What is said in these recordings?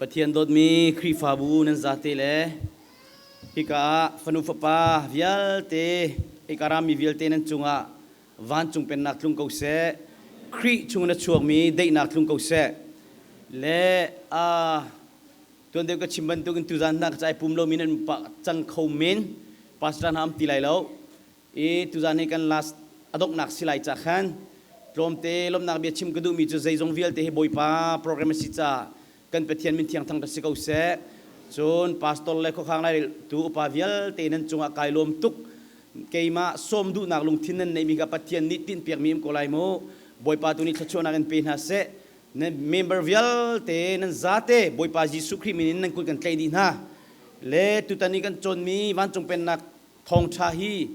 Pathian dawtmi Khrihfabu nan zate le hika ah fanu fapa vialte hika rami vialte nan cungah vancung pennak tlung ko seh. Khrih chung na chuakmi daihnak tlung ko seh. Le a tuan deuh ka chim bantukin tuzan hna ka cai pum lomi nan pa cang kho men pastor hna am ti lai lo. I tuzan hi kan last a donghnak si lai ca khan tlawmte lawmhnak bia chim ka duhmi cu zeizong vialte hi Bawipa program a si caah kan Pathian min thiang thang si ko seh. Cun pastor le khuakhang laireltu upa vialte nan cungah kai lawm tuk. Keimah sawm duhnak lungthin nan neihmi kha Pathian nih tinhpiakmi um ko lai mu. Bawipa tu nih thluachuahnak in pe hna seh. Nan member vialte nan zate Bawipa Jesuh Khrih min in nan kut kan tlaih dih hna. Le tutan i kan cawnmi vancung pennak thawngṭha hi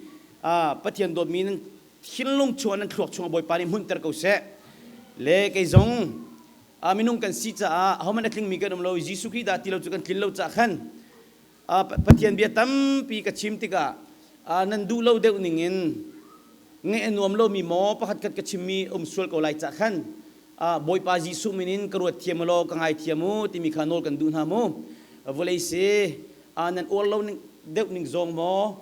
Pathian dawtmi nan thinlung chung nan thluak chung Bawipa nih hmunhter ko seh. Le kei zong minung kan si caah ahohmanh a tlingmi kan um lo Jesuh Khrih dah ti lo cu kan tlin lo caah khan Pathian bia tampi ka chim tikah nan duh lo deuh ning in ngaih a nuam lomi maw pakhat khat ka chimmi um sual ko lai cah khan Bawipa Jesuh min in ka ruat thiam law ka ngai thiam u timi kha nawl kan duh hna mu. Vawlei si nan uar lo deuh ning zong maw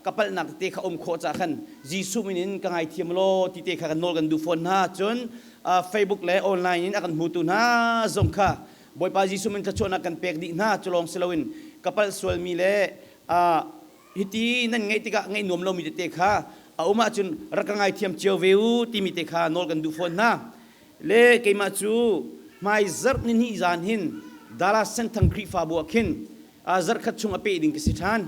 ka palhnak tete kha um khawh cah khan Jesuh min in ka ngaithiam law ti te kha kan nawl kan duh fawn hna. Cun Facebook le online in a kan hmutu hna zong kha Bawipa Jesuh min thluachuahnak kan pek dih hna. Cu lawng si loin ka palh sualmi le hiti nan ngaih tikah ngaih nuam lomi tete kha a um ahcun rak ka ngaithiam cio ve u timi te kha nawl kan duh fawn hna. Le keimah cu hmai zarh ni hnih zan hin Dallas Senthang Khrihfabu ah khin zarh khat chung a peh ding ka si ṭhan.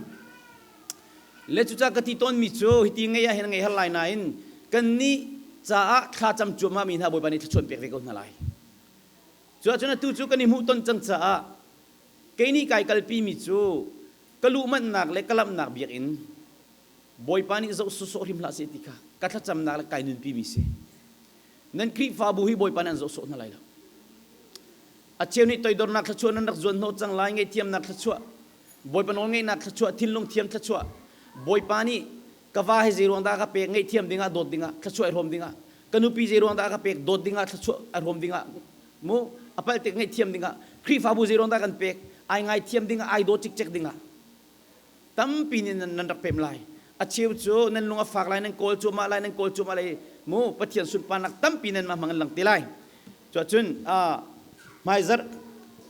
Le cucaah ka ti tawnmi cu hiti ngei ah hin a ngei har lai nain kannih caah thlacam cuahmah mi hna Bawipa nih thluachuah pek ve ko hna lai. Cuahcun atu cu kan i hmuhton cang caah kei nih kai kalpi mi cu ka luh manhnak le ka lamhnak biakinn Bawipa nih zoh sawsawh hrim hlah seh ti kha ka thlacamnak le kai nunpi mi si. Nan Khrihfabu hi Bawipa nih an zoh sawh hna lai lo. A cheu nih toidornak thluachuah nan rak zuan hnawh cang lai, ngaihthiamnak thluachuah, Bawipa nawl ngeihnak thluachuah, thinlung thiam thluachuah. Bawipa nih ka va hi zei ruang dah ka pek ngaihthiam dingah dawt dingah thluachuah i hrawm dingah ka nupi zei ruang dah ka pek dawt dingah thluachuah i hrawm dingah mu a palh tik ngaihthiam dingah Khrihfabu zei ruang dah kan pek ai ngaithiam dingah ai daw cikcek dingah Tampi nih nan rak pem lai. A cheu cu nan lung a fak lai, nan kawl cuahmah lai, nan kawl cuahmah lai. Mu Pathian sunparnak tampi nan mah hmang in lang te lai. Cuahcun hmaizarh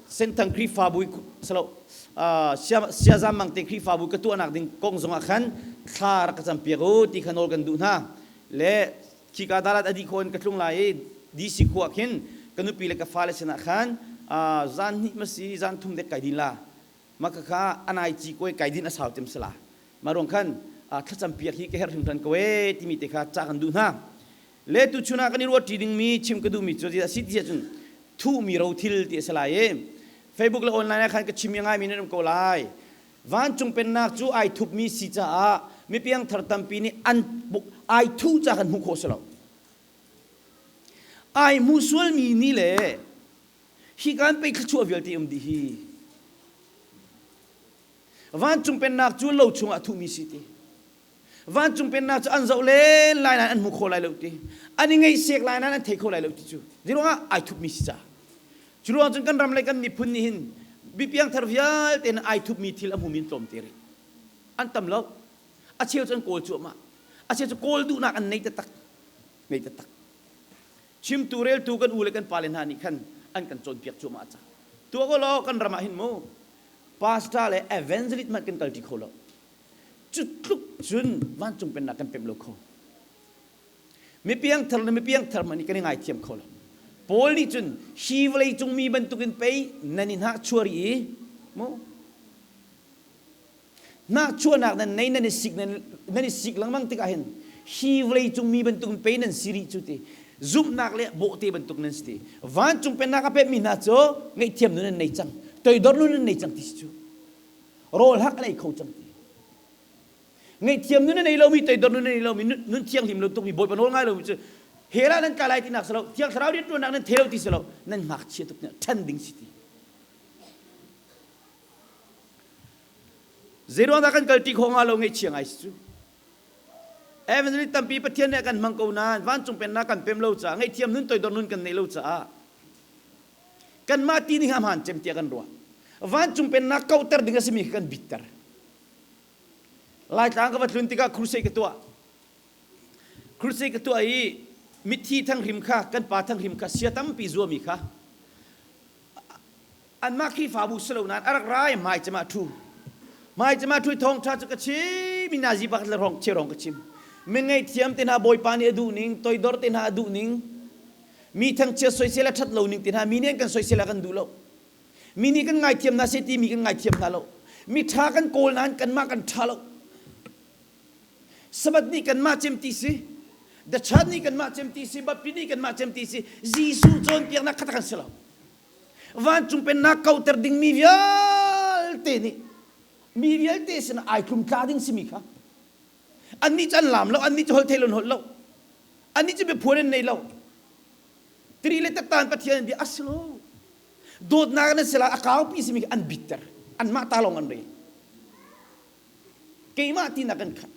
Senthang Khrihfabu salo Siazam Mangte Khrihfabu ka tuahnak ding kong zongah khan thla rak ka campiak u ti kha nawl kan duh hna. Le khika dalat a dih khawh in ka tlung lai i DC khua khin ka nupi le ka fale sinah khan zan hnih ma si zan thum dek kai din la. Mah khakha anai ci kuai kai din a sau cem sala. Mah ruang khan thlacam piak hi ka herh hringhran ko ee timi te kha ca kan duh hna. Le tu chun ah kan i ruat ṭi dingmi chim ka duhmi cu a si ti ahcun thuhmi rothil ti a si lai i Facebook le online ah khan ka chim ngaimi nan um ko lai. Vancung pennak cu ai thupmi si caah mipiang thar tampi nih an ai thuh ca kan hmuh khawh si lo. Ai hmu sualmi nih le Hi kan pei thluachuah vialte um dih hi. Vancung pennak cu lo chungah thuhmi si ti. Vancung pennak cu an zoh len lai nain an hmu kho lai lo ti. An i ngaihsek lai nain an thei kho lai lo ti cu. Zeiruangah ai thupmi si ca. Cu ruang cun kan ram le kan miphun nih hin bipiang thar vialte in ai thupmi thil a hmumi an tlawm te rih. An tam lo. A cheu cu an kawl cuahmah. A cheu cu kawl duhnak an nei taktak. Nei taktak. Chimtu reltu kan u le kan pale hna nih khan an kan cawnpiak cuahmah cang. Tuah ko law kan ram ah hin mu pastor le evangelist hmanh kan kalṭi kho lo. Cu tluk cun vancung pennak kan pemh lo kho. Mi piangthar le mi piangthar hmanh nih kan i ngaithiam kho lo. Paul nih cun hi vawlei cung mi bantukin pei nan i hnahchuah rih i mu Hnahchuahnak nan nei nan i sik nan i sik lengmang tikah hin hi vawleicung mi bantuk pei nan si rih cu ti zumhnak le bawhte bantuk nan si ti vancung pennak a pekmi hna cu ngaihthiam nun an nei cang toidor nun an nei cang ti si cu rawl hak an ei kho cang ti ngaihthiam nun an ei lomi toidor nun an ei lomi nun thianghlim lo tukmi bawipa nawl ngai lomi cu hell ah nan kai lai tinak si lo thiang thlarau rianṭuannak nan thei lo ti si lo nan ngakchia tuk ṭhan ding si ti Zeiruang dah kan kalṭi khawh hnga lo ngaihchia ngai si cu. Evangelist tampi Pathian nih a kan hmang ko nain vancung pennak kan pem lo caah ngaihthiam nun toidor nun kan neih lo caah Kanmah ti ning hmaan cem tiah kan ruah. Vancung pennak kauhter ding a simi kha kan bitter. Laitlang ka va tlun tikah crusade ka tuah. Crusade ka tuah i mithi thanghrim kha kan pa thanghrim kha sia tampi zuami kha anmah Khrihfabu si lo nain a rak ra i hmai cem ah ṭhu. Hmai cem ah ṭhu i thawngṭha cu ka chim i nazi pakhat le rong che rong ka chim. Mi ngaihthiam te hna Bawipa nih a duh ning, toidor te hna a duh ning, mi thangchiat soisel a ṭhat lo ning te hna mi nih an kan soisel ah kan duh lo. Mi nih kan ngaithiam hna seh ti mi kan ngaithiam hna lo. Mi ṭha kan kawl nain kanmah kan ṭha lo. Sabbath nih kanmah cem ti si, The Church nih kanmah cem ti si, Baptist nih kanmah cem ti si, Jesuh cawnpiaknak kha tak an si lo. Vancung pennak kauter dingmi vialte nih mi vialte sinah ai tlumtla ding simi kha annih cu an laam lo, annih cu holh thei lo an holh lo, annih cu biaphuan an nei lo. Tiri le tattan Pathian an bia a si lo. Dawtnak an si la a kaupi simi kha an bitter, anmah ta lawng an rel. Keimah tinak kan khat.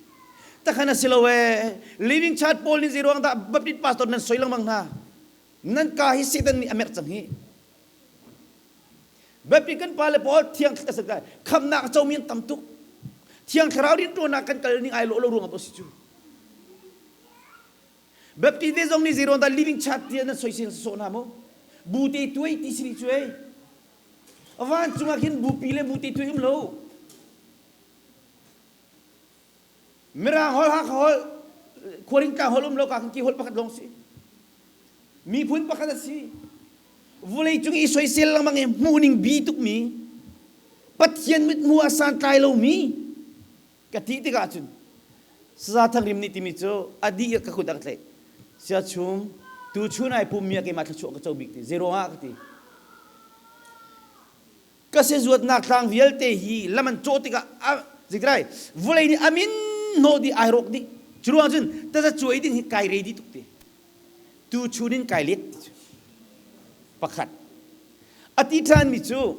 Takhan a si lo ee. Living Church pawl nih zei ruang dah Baptist pastor nan soi lengmang hna? Nan ka hi Satan nih a merh cang hi. Biapi kan pale pawl thiang khamnak a comi an tam tuk. Thiang thlarau rianṭuannak kan kal ning ai lawh lo ruangah si cu. Baptist ve zong nih zei ruang dah living church tiah nan soisel sawh hna mu? Bu te tuai ti si cu ei. Vancung ah khin bupi le bu te tuai um lo. Mirang holh Hakha holh Khuaringtlang holh um lo ka ki holh pakhat lawng si. Miphun pakhat a si. Vawlei cung i soisel lengmang i hmuhning bi tukmi Pathian mithmuh ah santlai lomi ka ti tikah cun Saza Thang Rim nih timi cu a dih ka kut a ka tlaih. Sia chung tu chun ai pummi ah keimah thluachuah ka co bik ti. Zei ruangah ka ti. Ka sezuatnak tlang vialte hi lam an cawh tikah zeitilai vawlei nih amin hnawh dih ai rawk dih. Cu ruang cun taza cuai ding hi kai ready tuk ti. Tu chun in kai let ti cu. Pakhat. A ti ṭhanmi cu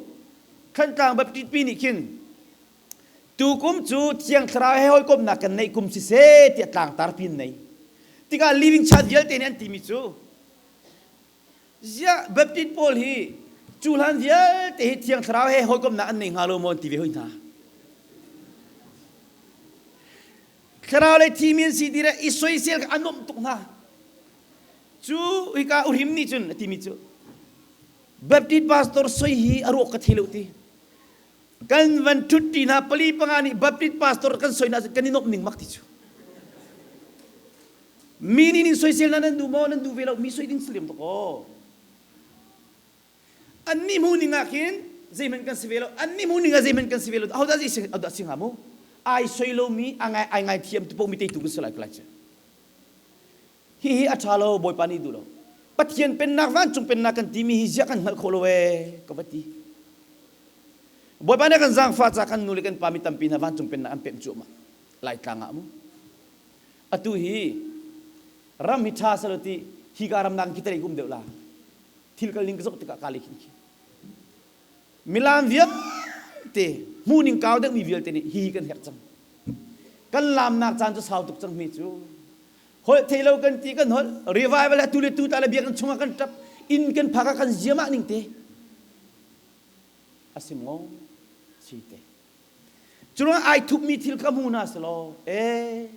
Thantlang Baptist pi nih khin tukum cu Thiang Thlarau he hawikomhnak kan neih kum siseh tiah tlangtar pin nei. Tikah living church vialte nih an timi cu Ziah Baptist pawl hi cu hlan vialte hi Thiang Thlarau he hawikomhnak an nei hnga lo maw an ti ve hoi hna. Thlarau le thimi an si ti le i soisel kha a nuamh tuk hna. Cu hika uhrim nih cun a timi cu Baptist pastor soi hi a ruak ka thei lo ti. Kan van ṭhut ṭi hna pali panga nih Baptist pastor kan soi hna kan i nuamh ning mak ti cu. Mi nih nin soisel na nan duh maw nan duh ve lo mi soi ding si lem tuk aw. Annih hmu ning ah khin zeihmanh kan si ve lo annih hmu ning ah zeihmanh kan si ve lo ahodah zei si ahodah si hnga mu ai soi lomi a ngai ai ngai thiam tu paoh mi teitu kan si lai ko lai cu hihi a ṭha lo Bawipa nih duh lo Pathian pennak vancung pennak kan timi hi ziah kan hngalh khawh lo ee ka va ti Bawipa nih kan zaangfah ca kan nu le kan pa mi tampi hna vancung pennak an pemh cuahmah Laitlang ah mu Atu hi ram hi ṭha selaw ti hika ram nakin khi um deuh la. Thil kal ning ka zoh tikah ka le khin khi. Milam vialte hmuhning kau deuhmi vialte nih hihi kan herh cang. Kan lamnak caan cu sau tuk cang mi cu. Holh thei lo kan ti kan holh revival atu le tu ta le biakinn chungah kan ṭap inn kan phak ah kan ziamah ning te a si maw si te Curuang ai thupmi thil kha hmu hna selaw ee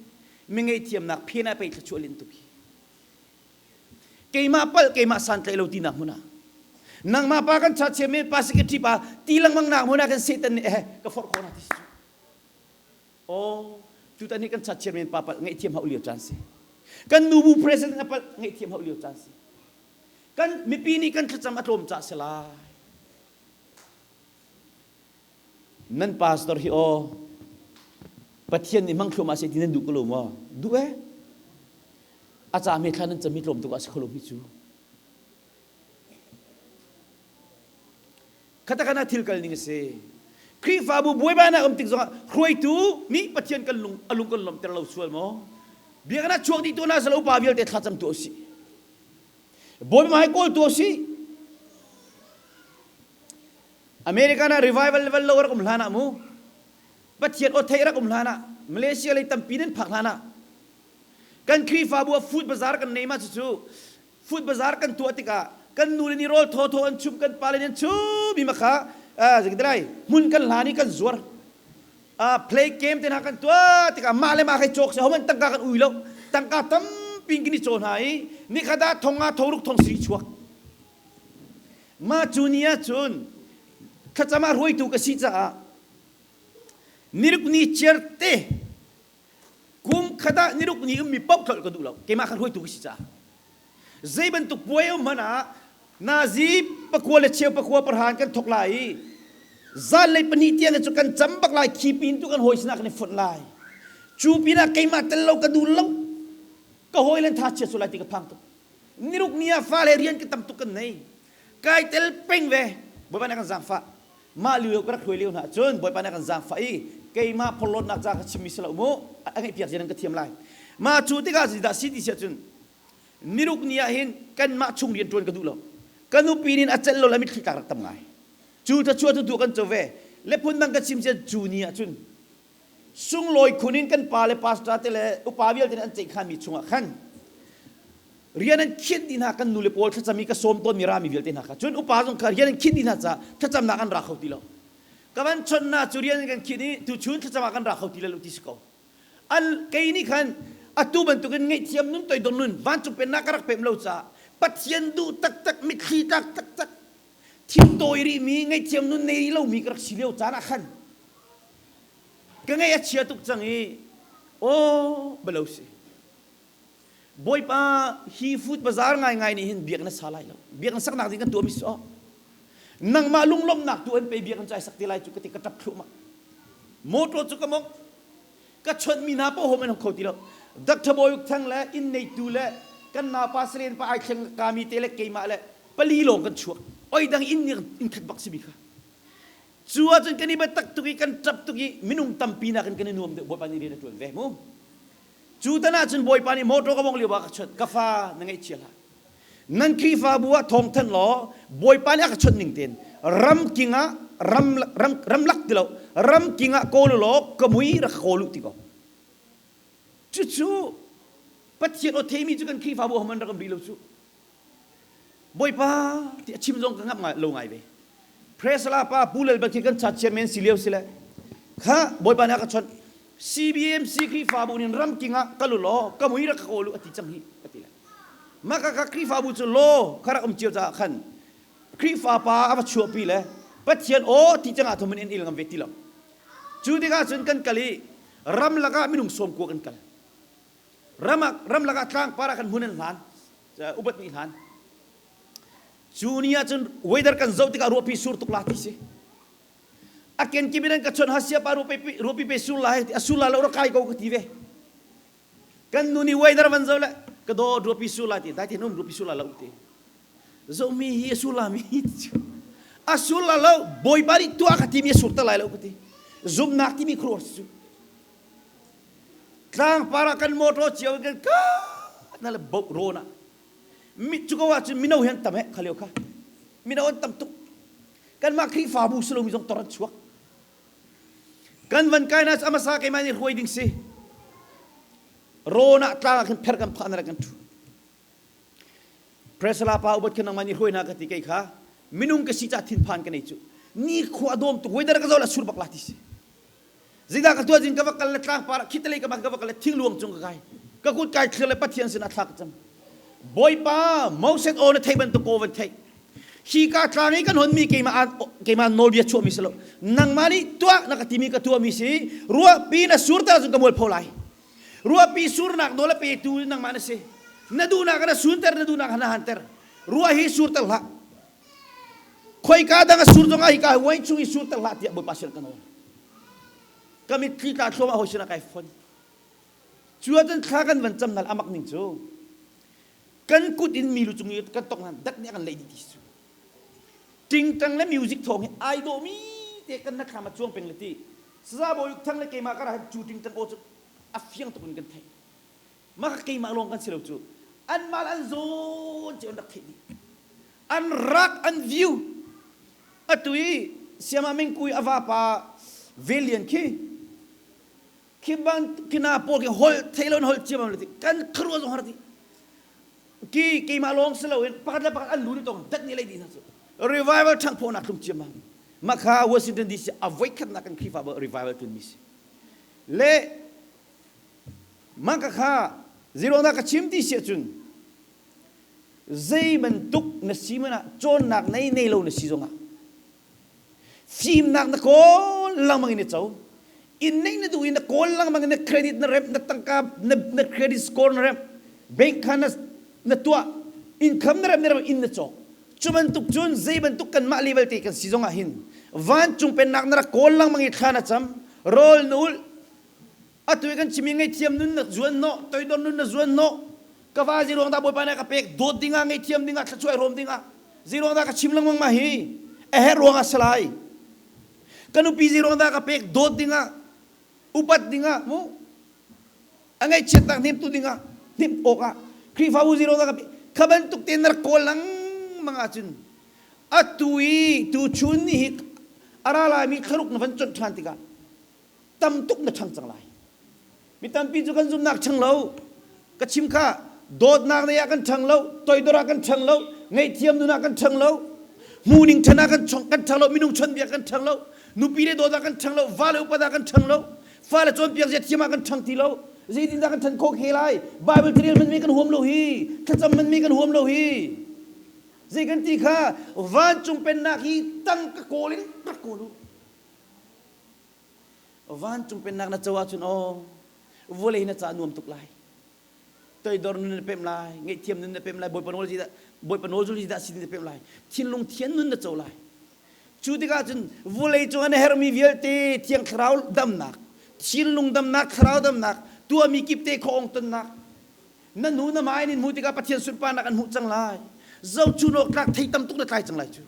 mi ngaihthiamnak phen ah pei thluachuah lin tuk hi. Keimah palh keimah santlaih lo tinak hmun ah nangmah pa kan cha chairman pa secretary pa ti lengmang nak hmun ah kan Satan nih eh ka forh khawh na ti si cu. Oh tutan hi kan cha chairman pa palh ngaihthiam hau lio caan si. Kan nubu president a palh ngaihthiam hau lio caan si. Kan mipi nih kan thlacam a tlawm ca si lai. Nan pastor hi aw Pathian nih hmang thluahmah seh ti nan duh ko lo maw? Duh eh. A ca me thla nan cam i tlawm tuk ah si kho lo mi cu. Khatakana thil kal ning a si. Khrihfabu buaibainak um tik zongah hruaitu nih Pathian kan lung a lung kan lawmhter lo sual maw? Biakinn ah chuak dih tu na sal upa vialte thlacam tu usih. Bawipa hmai kawl tu usih. American ah revival level lo rak um hlan ah mu Pathian aw theih rak um hlan ah Malaysia lei tampi nan phak hlan ah kan Khrihfabu ah food bazaar kan nei ma cucu food bazaar kan tuah tikah Kan nu le nih rawl thawthaw an chumh, kan pale nih an chum i makha zeitin hmun kan hlan i kan zuar. Play game te hna kan tuah tikah mah le mah kai cawk si homan tangka kan ui lo. Tangka tampi in kan i caw hna i nikhat ah thong nga thong ruk thong siri chuak. Mah cu ni ah cun thlacam ah hruaitu ka si caah niruk ni chiarte kum khat ah niruk ni ummi paoh tlolh ka duh lo. Keimah kha hruaitu ka si caah. Zei bantuk puai um hmanh ah nazi pakua le cheu pakua parhan kan thok lai i zanlei pahnih tiang cu kan cam bak lai khi pin tu kan hawi sinah kan i fonh lai. Cu pinah keimah tel lo ka duh lo. Ka hawi len tha chia su lai ti ka phang tuk. Niruk ni ah fale rian ka tam tuk kan nei. Kai tel peng ve. Bawipa nih a kan zaangfah. Mah lio ka rak hruai lio hna cun Bawipa nih a kan zaangfah i keimah phorhlawtnak ca ka chimmi si lo mu a ngeih piak zia nan ka thiam lai. Mah cu tikah zeidah si ti si ahcun niruk ni ah hin kanmah chung rian ṭuan ka duh lo. Ka nupi nih a celh lo le mitthli tlak rak tam ngai. Cu thluachuah tu tu kan co ve. Le phundang ka chim cian cu ni ah cun sunglawi khun in kan pa le pastor te le upa vialte nih an ceihkhanmi chungah khan rian an khinh dih hna kan nu le pawl thlacam i ka sawm tawnmi rami vialte hna kha cun upa zong kha rian an khinh dih hna caah thlacamnak an ra kho ti lo ka van chawnh hna cu rian kan khinh i tuchun thlacam ah kan ra kho ti lo ti si ko an kei nih khan atu bantukin ngaihthiam nun toidor nun vancung pennak ka rak pem lo caah Pathian duh taktak mitthli tlak taktak thintawi rihmi ngaihthiam nun nei rih lomi ka rak si lio caan ah khan ka ngaih a chia tuk cang i aw balo si Bawipa hi food bazaar ngaingai nih hin biak na sa lai lo biak na saknak ding kan tuah mi si nangmah lunglawmhnak tu an pe biak an cai sak te lai cu ka ti ka tap thluahmah motor cu ka mong ka chawnh mi hna paoh hom an hong kho ti lo Dr. Bawi Uk Thang le inn neitu le kan naupa Salen pa ai thleng kami te le keimah le pali lawng kan chuak oi dang inn inn khat bak si mi kha cu ahcun kan i biatak tuk i kan ṭap tuk i minung tampi nakin kan i nuam deuh Bawipa nih rian a ṭuan ve mu cu tan ahcun Bawipa nih motor ka mong lio ah ka chawnh ka fa na ngaihchia hlah nan Khrihfabu ah thawngthanh law Bawipa nih a ka chawnh ning tein ramking ah ram ram ramlak ti lo ramking ah kawl u law ka mui rak ka kawl u ti ko cucu Pathian aw theimi cu kan Khrihfabu ah man rak um rih lo cu Bawipa ti a chim zong ka ngamh lo ngai ve. Presla pa Pu Lal Bal khi kan chat chairman si lio si le kha Bawipa nih a ka chawnh CBMC Khrihfabu nin ramking ah kal u law ka mui rak ka kawl u a ti cang hi a ti le. Mah ka ka Khrihfabu cu law kha rak um cio caah khan Khrihfa pa a va chuahpi le Pathian aw ti cang ah thum in il ngam ve ti lo. Cu tikah cun kan kal i ramlak ah minung sawm kua kan kal. Ram ah ramlak ah tlangpar ah kan hmun an hlan upat nih hlan cu ni ah cun weather kan zoh tikah ruahpi sur tuk la ti si a kenkip in an ka chawnh hasia pa ruahpi ruahpi pe sur lai a sur la lo ra kai ko ka ti ve kan nu nih weather van zoh le ka daw ruahpi sur la ti dai te num ruahpi sur la lo ti zohmi hi a sur la mi a sur la lo bawipa nih tuah ka ti mi a sur ta lai lo ka ti zumnak timi khuaruah cu Tlangpar ah kan motor cio kan ka na le boh rawn ah mi cu ko ahcun mino hi an tam he kha lio kha mino an tam tuk kanmah Khrihfabu si lomi zong tor an chuak kan van kai na amasa keimah nih hruai ding si rawn ah tlang ah khan pher kan phah na kan thu Presala pa ubat khan nangmah nih hruai na ka ti kei kha minung ka si ca thinphan ka nei cu ni khua dawm tuk weather ka zo la sur bak la ti si Zeidah ka tuah zing ka va kal le tlangpar ah khitalei ka ban ka va kal le thingluang cung ka kai. Ka kut kai thlir le Pathian sinah thla ka cam. Bawipa Moses aw na theih bantuk aw van theih. Hi ka tlang i kan honmi keimah keimah nawlbia chuahmi si lo. Nangmah nih tuah na ka timi ka tuahmi si. Ruahpi na surter cun ka mualpho lai. Ruahpi surnak nawl a petu nangmah na si. Na duhnak na sunter na duhnak na hanter. Ruah hi surter hlah. Khoika dang a sur zongah hika wine chung i surter hlah tiah Bawipa sin ka nawl. Ka mitthli tla thluahmah hawi sinah kai fon. Cu ahcun thla kan van cam nal amak ning cu kan kut in mi lu cung i kan tok hnan dat nih a kan leih dih ti cu. Tingtang le music thawng hi ai dawhmi te kan na thlam a cuang peng le ti. Saza Bawi Uk Thang le keimah ka ra cu tingtang aw cu a fiang tuk in kan theih. Mah kha keimah lawng kan si lo cu. Anmah le an zawn cio an rak theih dih. An rak an view. Atu i Siama Mingkui a vapa Velian khi khi ban khi na pawl khi holh thei lo in holh ciam ti kan kharuah zong har ti. Ki keimah lawng si loin pakhat le pakhat an lu ni tong dat ni lei dih hna cu. Revival ṭhangphawhnak tlung ciammam. Mah kha Washington DC a voikhatnak kan Khrihfabu revival tlunmi si. Le mah ka kha zeiruangdah ka chim ti si ahcun zei bantuk na si man ah cawnnak nei nei lo na si zongah fimnak na kawl lengmang in na co inn nei na duh i na kawl lengmang in na credit na remh na tangka na, na credit score na remh bank kha na, na tuah income na remh na remh inn na cawk cu bantuk cun zei bantuk kanmah level te kan si zongah hin vancung pennak na rak kawl lengmang i thla na cam rawl na ulh atu i kan chimi ngaihthiam nun na zuan hnawh toidor nun na zuan hnawh ka va zeiruang dah bawipa nih ka pek dawt dingah ngaihthiam dingah thluachuah i hrawm dingah zeiruang dah ka chim lengmang ma hi a herh ruangah si lai ka nupi zeiruang dah ka pek dawt dingah upat dingah mu a ngaihchiatnak hnemtu dingah hnemh awkah Khrihfabu zeiruang dah ka pek kha bantuk te na rak kawl lengmang ahcun atu i tuchun ni hi a ra laimi thlaruk na van conh ṭhan tikah tam tuk na ṭhang cang lai. Mi tampi cu kan zumhnak ṭhang lo. Ka chim kha dawtnak lei ah kan ṭhang lo, toidor ah kan ṭhang lo, ngaihthiam nun ah kan ṭhang lo, hmuhning ṭhan ah kan kan ṭhang lo, minung chawnhbiak kan ṭhang lo, nupi le dawt ah kan ṭhang lo, va le upat ah kan ṭhang lo, fale cawnpiak zia thiam ah kan ṭhang ti lo. Zeitindah kan ṭhan khawh khe lai? Bible carel man mi kan huam lo hi, thlacam man mi kan huam lo hi. Zei kan ti kha vancung pennak hi tangka kawl in rak kawl u. Vancung pennak na co ahcun aw vawlei na ca nuam tuk lai. Toidor nun na pem lai, ngaihthiam nun na pem lai, Bawipa nawl dah Bawipa nawl zul dah sin na pem lai. Thinlung thian nun na co lai. Cu tikah cun vawlei cung ah na herhmi vialte thiang thlarau damnak, thinlung damnak, thlarau damnak, tuahmi kip te khuaawng tonnak, na nu na mai in hmuh tikah Pathian sunparnak an hmuh cang lai. Zohchun awk tlak thei tam tuk na tlai cang lai cu.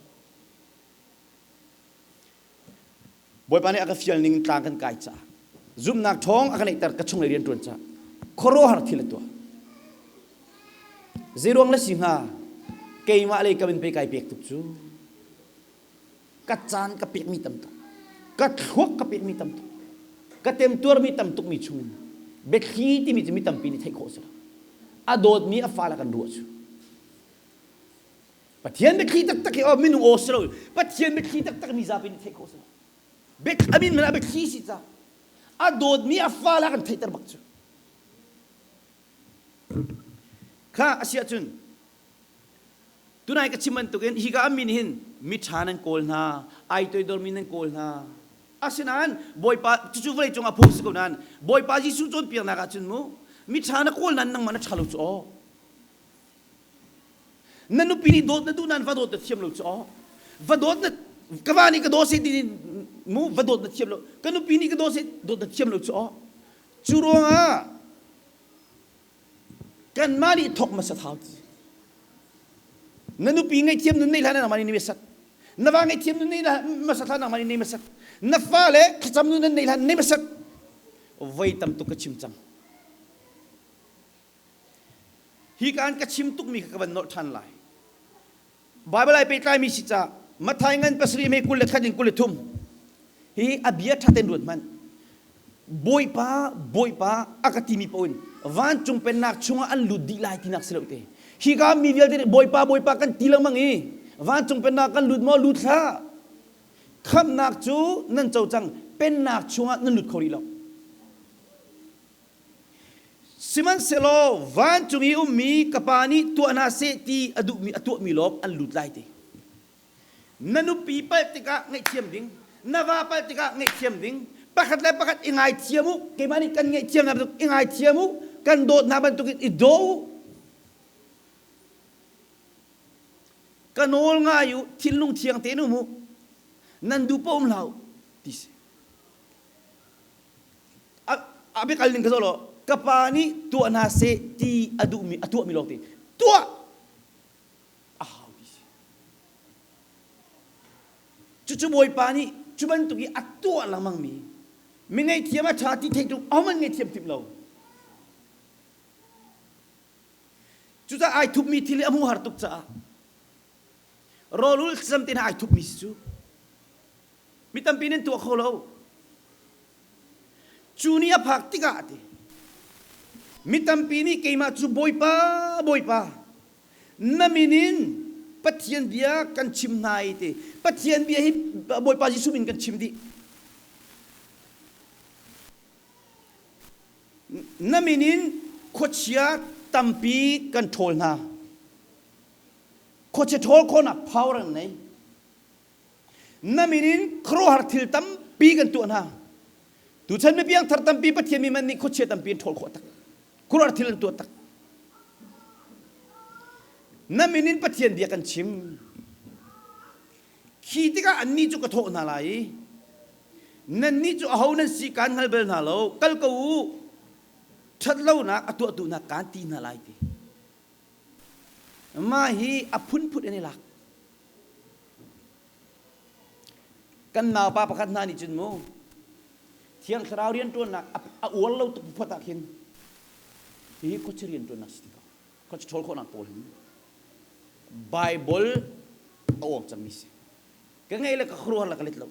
Bawipa nih a ka fial ning tlang kan kai caah zumhnak ṭhawng a ka neihter ka chunglei rian ṭuan caah khuaruahhar thil a tuah. Zeiruang le si hnga keimah lei kam in pei kai pek tuk cu ka caan ka pekmi tam tuk ka thluak ka pekmi tam tuk ka temtuarmi tam tukmi chungin biathli timi cu mi tampi nih theih khawh si lo a dawtmi a fale kan ruah cu Pathian biathli taktak hi aw minung aw si lo Pathian biathli taktak mi zapi nih theih khawh si lo a min man ah biathli si ca a dawtmi a fale kan theihter bak cu kha a si ahcun tunai ka chim bantukin hi ka min hin miṭha nan kawl hna ai toidormi nan kawl hna asinain Bawipa cucu vawlei cungah phung si ko nain Bawipa Jesuh cawnpiaknak ahcun mu miṭha na kawl nain nangmah na ṭha lo cu aw Na nupi nih dawt na duh nain va dawt na thiam lo cu aw. Va dawt na ka va nih ka daw seh ti mu va dawt na thiam lo. Ka nupi nih ka daw seh dawt na thiam lo cu aw. Cu ruangah kanmah nih thawk hmasa thau ti. Na nupi ngaihthiam nun nei hlan nangmah nih nei sat. Na va ngaihthiam nun nei hmasa hlan nangmah nih nei hmasat. Na fale thlacam nun nan nei hlan nei hmasat. Voi tam tuk ka chim cang. Hi kaan ka chim tukmi kha ka van nolh ṭhan lai. Baibal ai pehtlaimi si ca Matthai ngan pasarih me 21 in 23 hi a bia ṭha tein ruat hmanh. Bawipa, Bawipa a ka timi paoh in vancung pennak chungah an lut dih lai tinak si lo te. Hi ka mi vialte nih Bawipa, Bawipa kan ti lengmang i vancung pennak kan lut maw lut hlah. Khamhnak cu nan co cang, pennak chungah nan lut kho rih lo. Sihmanhsehlaw vancung i ummi ka Pa nih tuah hna seh ti a duhmi a tuahmi lawng an lut lai ti. Na nupi palh tikah ngaihthiam ding, na va palh tikah ngaihthiam ding, pakhat le pakhat i ngaithiam u, keimah nih kan ngaihthiam hna bantuk i ngaithiam u, kan dawt hna bantukin i daw u. Ka nawl ngai u, thinlung thiang tein um u, nan duh paoh um hlah u, ti si. A biakal ning ka zoh law ka pa nih tuah hna seh ti a duhmi a tuahmi lawng te tuah a hau ti si. Cucu Bawipa nih cu bantuk i a tuah lengmang mi mi ngaihthiam a ṭha ti theih ṭung ahohmanh ngaihthiam tim lo. Cucaah ai thupmi thil hi a hmuh har tuk caah rawlul thlacam te hna ai thupmi si cu. Mi tampi nan tuah kho lo. Cu ni a phak tikah a ti. Mi tampi nih keimah cu Bawipa, Bawipa, Na min in Pathian bia kan chim hna i ti. Pathian bia hi Bawipa Jesuh min kan chim dih. Na min in khuachia tampi kan ṭhawl hna. Khuachia ṭhawl khawhnak power an nei. Na min in khuaruahhar thil tampi kan tuah hna. Tuchan mi piangthar tampi Pathian mi man nih khuachia tampi an ṭhawl khawh tak. Khuaruahhar thil an tuah tak. Na min in Pathian bia kan chim. Khi tikah annih cu ka thawh hna lai i nannih cu aho nan si kaan hngal bal hna lo, kal ko u, ṭhatlonak a tuahtu hna kaan ti hna lai ti. Mah hi a phunphun in i lak. Kan naupa pakhat hna nih cun mu Thiang Thlarau rianṭuannak a uar lo tuk phot ah khin hihi khuachia rianṭuannak si ti ko. Khuachia ṭhawl khawhnak pawl hin Bible a awng cangmi si. Ka ngeih le ka khuaruahhar le ka let lo.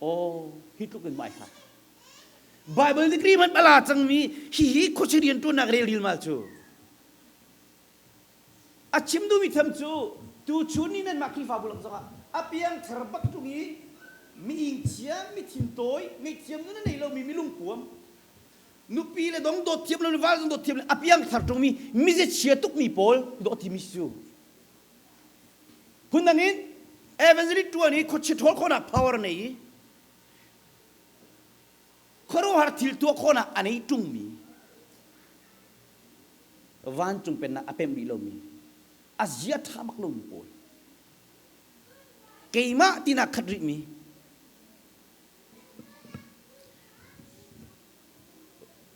Aw, hi tluk in mai hlah. Bible degree hmanh a la cangmi hihi khuachia rianṭuannak rel rilmal cu. A chim duhmi tham cu tuchun ni nanmah Khrihfabu lak zongah a piangthar bak ṭung i mi ingthiam, mi thintawi, ngaihthiam nun a nei lomi mi lungpuam, nupi le dong dawt thiam lo le val zong dawt thiam le a piangthar ṭungmi mize tukmi pawl dawh timi cu. Phundang in evangelist ṭuan i khuachia ṭhawl khawhnak power a nei i khuaruahhar thil tuah khawhnak a nei ṭungmi vancung pennak a pemh rih lomi a zia ṭha bak lomi pawl keimah tinak khat rihmi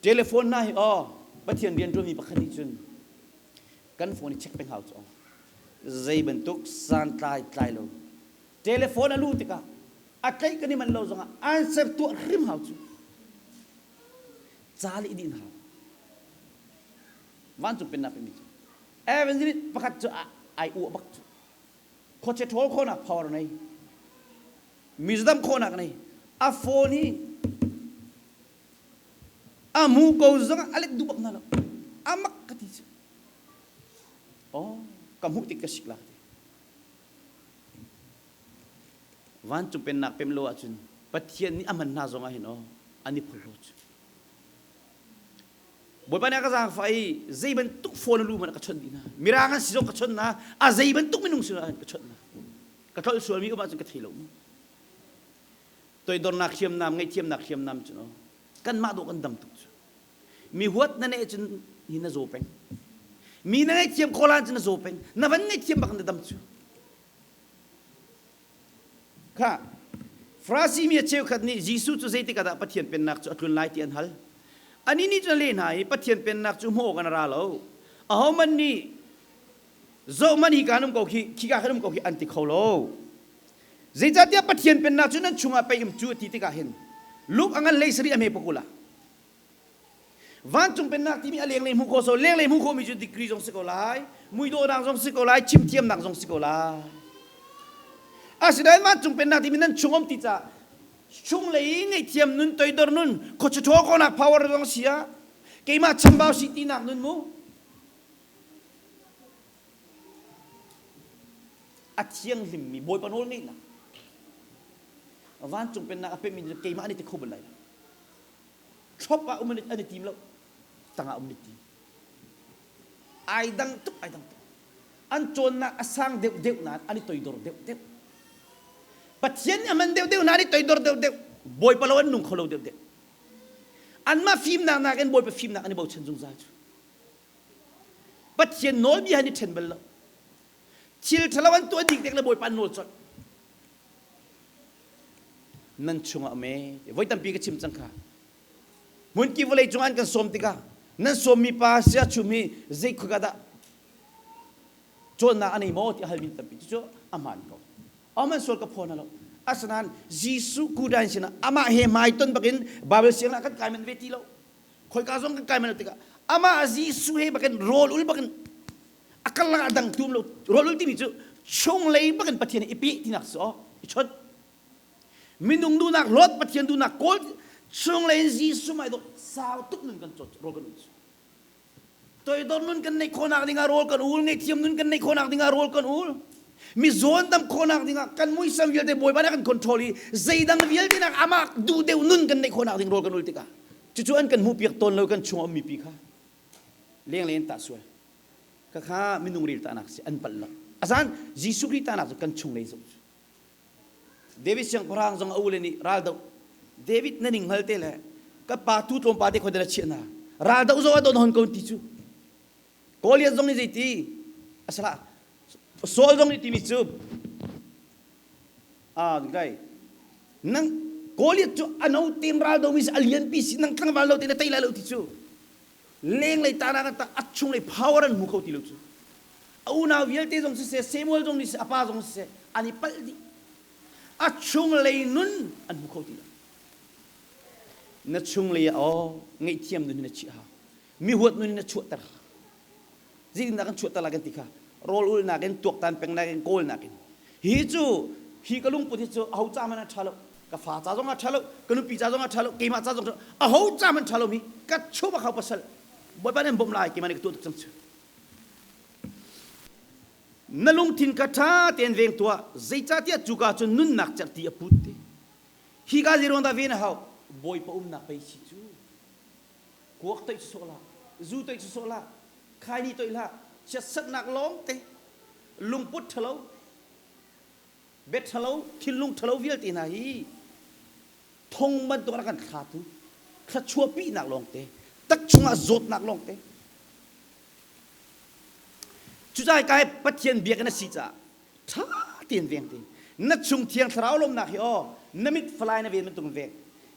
telephone hna hi aw Pathian rian ṭuanmi pakhat nih cun kan phone i check peng hau cu zei bantuk santlai tlai lo telephone a luh tikah a tlaih kan i manh lo zongah answer tuah hrim hau cu ca le din hau vancung pennak pemi cu evangelist pakhat cu ai uah bak cu khuache ṭhawl khawhnak power nei mizadam khawhnak nei a phone hi a mu ko zong a let duh bak na lo amak ka ti cu oh ka hmuh tik ka sik la ti Vancung pennak pem lo ahcun Pathian nih a hman hna zong ah hin aw an i phorhlaw cu. Bawipa nih a ka zaangfah i zei bantuk phone a lu hmanh a ka chawnh dih hna. Mirang an si zong ka chawnh hna, a zei bantuk minung si ka chawnh hna. Ka tlolh sualmi um ahcun ka thei lo mu. Toidornak hriamnam, ngaihthiamnak hriamnam cu no kanmah dawh kan dam tuk cu. Mi huat na neh cun hi na zaw peng. Mi na ngaihthiam khawh lan cun na zaw peng. Na van ngaihthiam bak na dam cu. Kha Farasi mi a cheukhat nih Jesuh cu zeitik ah dah Pathian Pennak cu a tlun lai ti an hal. Anih nih cun a leh hna i Pathian Pennak cu hmuh awk an ra lo. Ahohmanh nih zohhmanh hi kaan um ko khi, khika khan um ko khi an ti kho lo. Zeicahtiah Pathian Pennak cu nan chungah pei um cu a ti tikah hin Luke a ngan hlei sarih a hme pakul ah Vancung pennak timi a lenglei hmuh khawh so lenglei hmuh khawhmi cu degree zong si ko lai, muidawhnak zong si ko lai, chimthiamnak zong si ko lai. Asinain vancung pennak timi nan chung um ti caah chunglei ngaihthiam nun toidor nun khuachuṭhaw khawhnak power zong si ah keimah chambau si tinak nun mu a thianghlimmi Bawipa nawl ngeihnak vancung pennak a pemmi keimah an i ti kho bal lai lo Thlop ah um an i tim lo. Tangah um an i tim. Ai dang tuk, ai dang tuk. An cawnnak a sang deuh deuh nain an i toidor deuh deuh. Pathian nih a man deuh deuh nain an i toidor deuh deuh. Bawipa lo an nung kho lo deuh deuh. Anmah fimnak nakin Bawipa fimnak an i bochan zungzal cu. Pathian nawlbia an i ṭhen bal lo. Thil ṭhalo an tuah ding tek le Bawipa an nawl colh. Nan chungah um ee. Voi tampi ka chim cang kha. Hmunki vawlei cung an kan sawm tikah nan sawmmi pa sia chum hi zei khuka dah cawnnak a nei maw ti a halmi tampi cu a hmaan ko. Aman sual ka phaw na lo. Asinain Jesuh kudan sinah amah he hmai ton bakin Bible siang ah kan kai man ve ti lo. Khoika zong kan kai man lo tikah amah Jesuh he bakin rawl ul bakin a karlak ah dang tum lo rawl ul timi cu chunglei bakin Pathian i peh tinak si aw i chawnh minung duhnak hlawt Pathian duhnak kawl chunglei in Jesuh mai dawh sau tuk nun kan cawt rawl kan ul cu. Toidor nun kan neih khawhnak dingah rawl kan ul, ngaihthiam nun kan neih khawhnak dingah rawl kan ul. Mi zawn dam khawhnak dingah kan muisam vialte Bawipa nih a kan control i zeidang vialte nak amah duh deuh nun kan neih khawhnak ding rawl kan ul tikah cucu an kan hmuhpiak tawn lo kan chung a ummi pi kha lenglei an tah sual. Khakha minung ril tahnak si an palh lo. Azan Jesuh Khrih tahnak cu kan chunglei zoh cu. David siangpahrang zong a ule nih raldoh David na ning hngal te le ka pa tu tlawmpa te khoi na chiah na raldoh zo a don hon ko ti cu Goliath zong nih zeiti asala Saul zong nih timi cu ah gai nang Goliath cu ano tem raldo mi a lian pi si nang tlangval lo te na tei lai lo ti cu lenglei ta na ta a chunglei power an hmu kho ti lo cu A unau vialte zong siseh, Samuel zong nih siseh, a pa zong siseh, an i palh dih. A chunglei nun an hmu kho ti lo. Na chunglei ah aw ngaihthiam nun na chiah hau. Mi huat nun na chuahter. Zeitindah kan chuahter lai kan ti kha rawl ulnak in tuaktan pengnak in kawlnak in. Hi cu hi ka lungput hi cu aho ca hmanh a ṭha lo. Ka fa ca zong a ṭha lo, ka nupi ca zong a ṭha lo, keimah ca zong a ṭha lo. Aho ca hmanh ṭha lo mi ka chuah bak hau pasal. Bawipa nih an bawmh lai keimah nih ka tuah tuk cang cu. Na lungthin kha ṭha tein veng tuah, zeicahtiah cuka cun nunnak cerhti a put ti. Hika zeiruang dah ven a hau? Bawipa umnak pei si cu. Kuak toih sawh hlah, zu toih sawh hlah, khaini toih hlah, chiatsatnak lawng te, lungput ṭhalo, bia ṭhalo, thinlung ṭhalo vialte hna hi thong bantuk a kan thlatu, thluachuahpinak lawngte, tak chungah zawtnak lawngte, Cucaah kai Pathian biakinn a si caah ṭha tein veng te. Na chung Thiang Thlarau lawmnak hi aw na mit falai na ven bantuk in veng.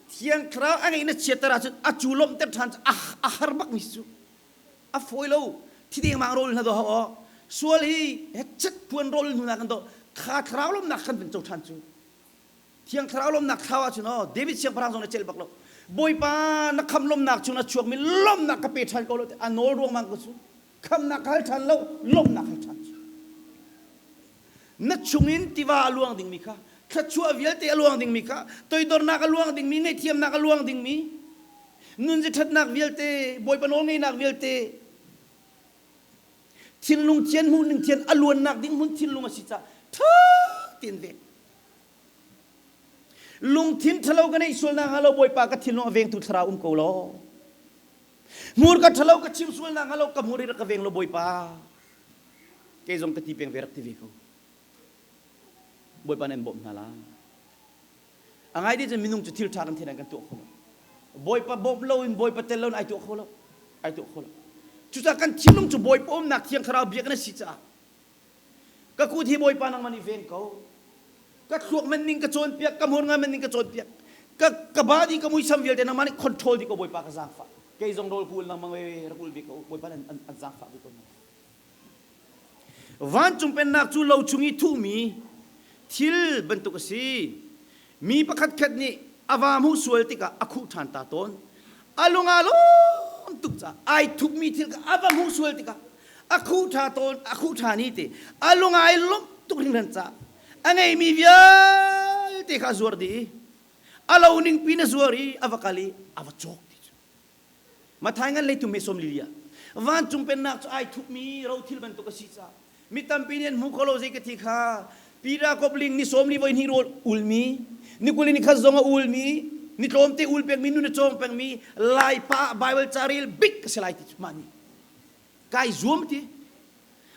Thiang Thlarau a ngeih na chiatter ahcun a cu lawmhter ṭhan cu a har bakmi si cu. A fawi lo. Thi dengmang rawl hna do hau aw. Sual hi hechet phuan rawl hnu na kan do kha thlarau lawmnak kan van co ṭhan cu. Thiang Thlarau lawmnak thlau ahcun aw David siangpahrang zong na celh bak lo. Bawipa na kham lawmnak chung na chuakmi lawmnak ka pe ṭhan ko lo a nawl ruangmang ko cu. Khamnak ka hal ṭhan lo, lawmhnak hal ṭhan cu. Na chungin tiva a luang dingmi kha, thluachuah vialte a luang dingmi kha, toidornak a luang dingmi, ngaihthiamnak a luang dingmi, nunzi ṭhatnak vialte, Bawipa nawlngeihnak vialte, thinlung thian hmuhning thian a luannak ding hmun thinlung a si caah ṭha tein veng. Lungthin ṭhalo ka neih sual nakhnga lo Bawipa ka thinlung a vengtu thlarau um ko law. Hmurka ṭhalo ka chim sual nakhnga lo ka hmur i rak ka veng law Bawipa. Kei zong ka ti peng ve rak ti ve ko. Bawipa nan bawmh hna la. A ngai ti cun minung cu thil ṭha kan thian kan tuah kho lo. Bawipa bawmh lo in Bawipa tel lo in ai tuah kho lo. Ai tuah kho lo. Cucaah kan thinlung cu Bawipa umnak thiang thlarau biakinn a si caah Ka kut hi Bawipa nangmah nih veng ko. Ka thluak man ning ka cawnpiak, ka hmur ngan man ning ka cawnpiak. Ka ka body ka muisam vialte nangmah nih control dih ko Bawipa ka zaangfah. Kei zong rawl ku ul nangmah we rak ul ve ko. Bawipa an, an, an zaangfah ve ko. Vancung pennak cu lo chung i thuhmi thil bantuk a si. Mi pakhatkhat nih a va hmuh sual tikah a khuh ṭhan ta tawn. A lung aa lawm tuk caah ai thupmi thil kha a va hmuh sual tikah a khuh ṭha tawn, a khuh ṭhan i ti a lung ai lawmh tuk hringhran caah a ngeimi vialte kha a zuar dih i a lo ningpi in a zuar i a va kal i a va cawk ti cu. Matthai ngan leitum he sawm lili ah vancung pennak cu ai thupmi rothil bantuk a si caah mi tampi nih an hmu kho lo zei ka ti kha Peter kopling ni sawm li voi hnih rawl ulmi ni kul ni khat zong a ulmi ni tlawmte ul pekmi nun a cawng pengmi Laipa Bible ca rel bik ka si lai ti cu mah nih kai zuam ti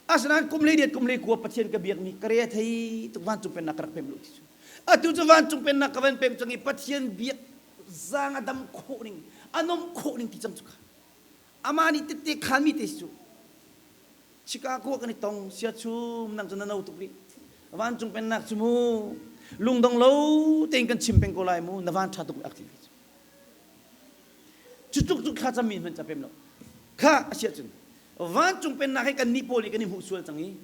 asinain kum le diat kum le kua Pathian ka biakmi ka re thei tuk vancung pennak ka rak pem lo ti cu atu cu vancung pennak ka van pem cang i Pathian biak zaang a dam khawh ning a nom khawh ning ti cang cu kha amah nih tette khanmi te cu Chicago kan i tong sia chum nang cu na no tuk rih vancung pennak cu mu lungdong lo tein kan chim peng ko lai mu na van ṭha tuk ak ti cu cu tluk cu thla cammi hmanh ca pem lo kha a siah cun vancung pennak hi kan nih pawl nih kan i hmuh sual cang i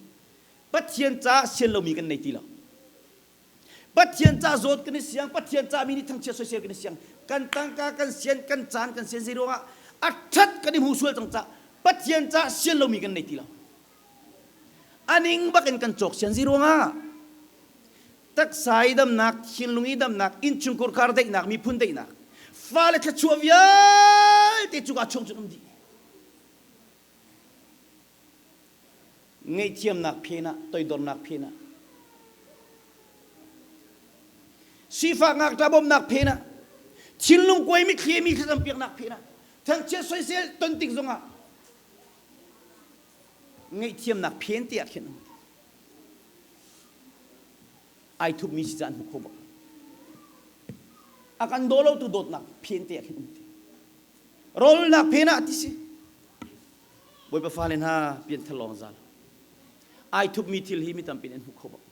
Pathian ca sian lomi kan nei ti lo Pathian ca zawt kan i siang, Pathian ca mi nih thangchiat soisel kan i siang. Kan tangka kan sian, kan caan kan sian zei ruangah a ṭhat kan i hmu sual cang ca Pathian ca sian lomi kan nei ti lo. Aning bak in kan cawk sian zei ruangah taksa i damnak, thinlung i damnak, innchungkhar kar daihnak, miphun daihnak, fale thluachuah vialte cuka chung cun um dih. Ngaihthiamnak phen ah, toidornak phen ah. Sifak ngakṭah bawmhnak phen ah, thinlung kuai mitthli mi thlacam piaknak phen ah, thangchiat soisel ton tik zongah ngaihthiamnak phen te ah khin um. Ai thupmi si caan hmu kho bak. A kan daw lo tu dawtnak phen te ah khin um ti. Rawlnak phen ah ti si. Bawipa fale hna pianthar lawng zal. Ai thupmi thil hi mi tampi nih an hmu kho bak.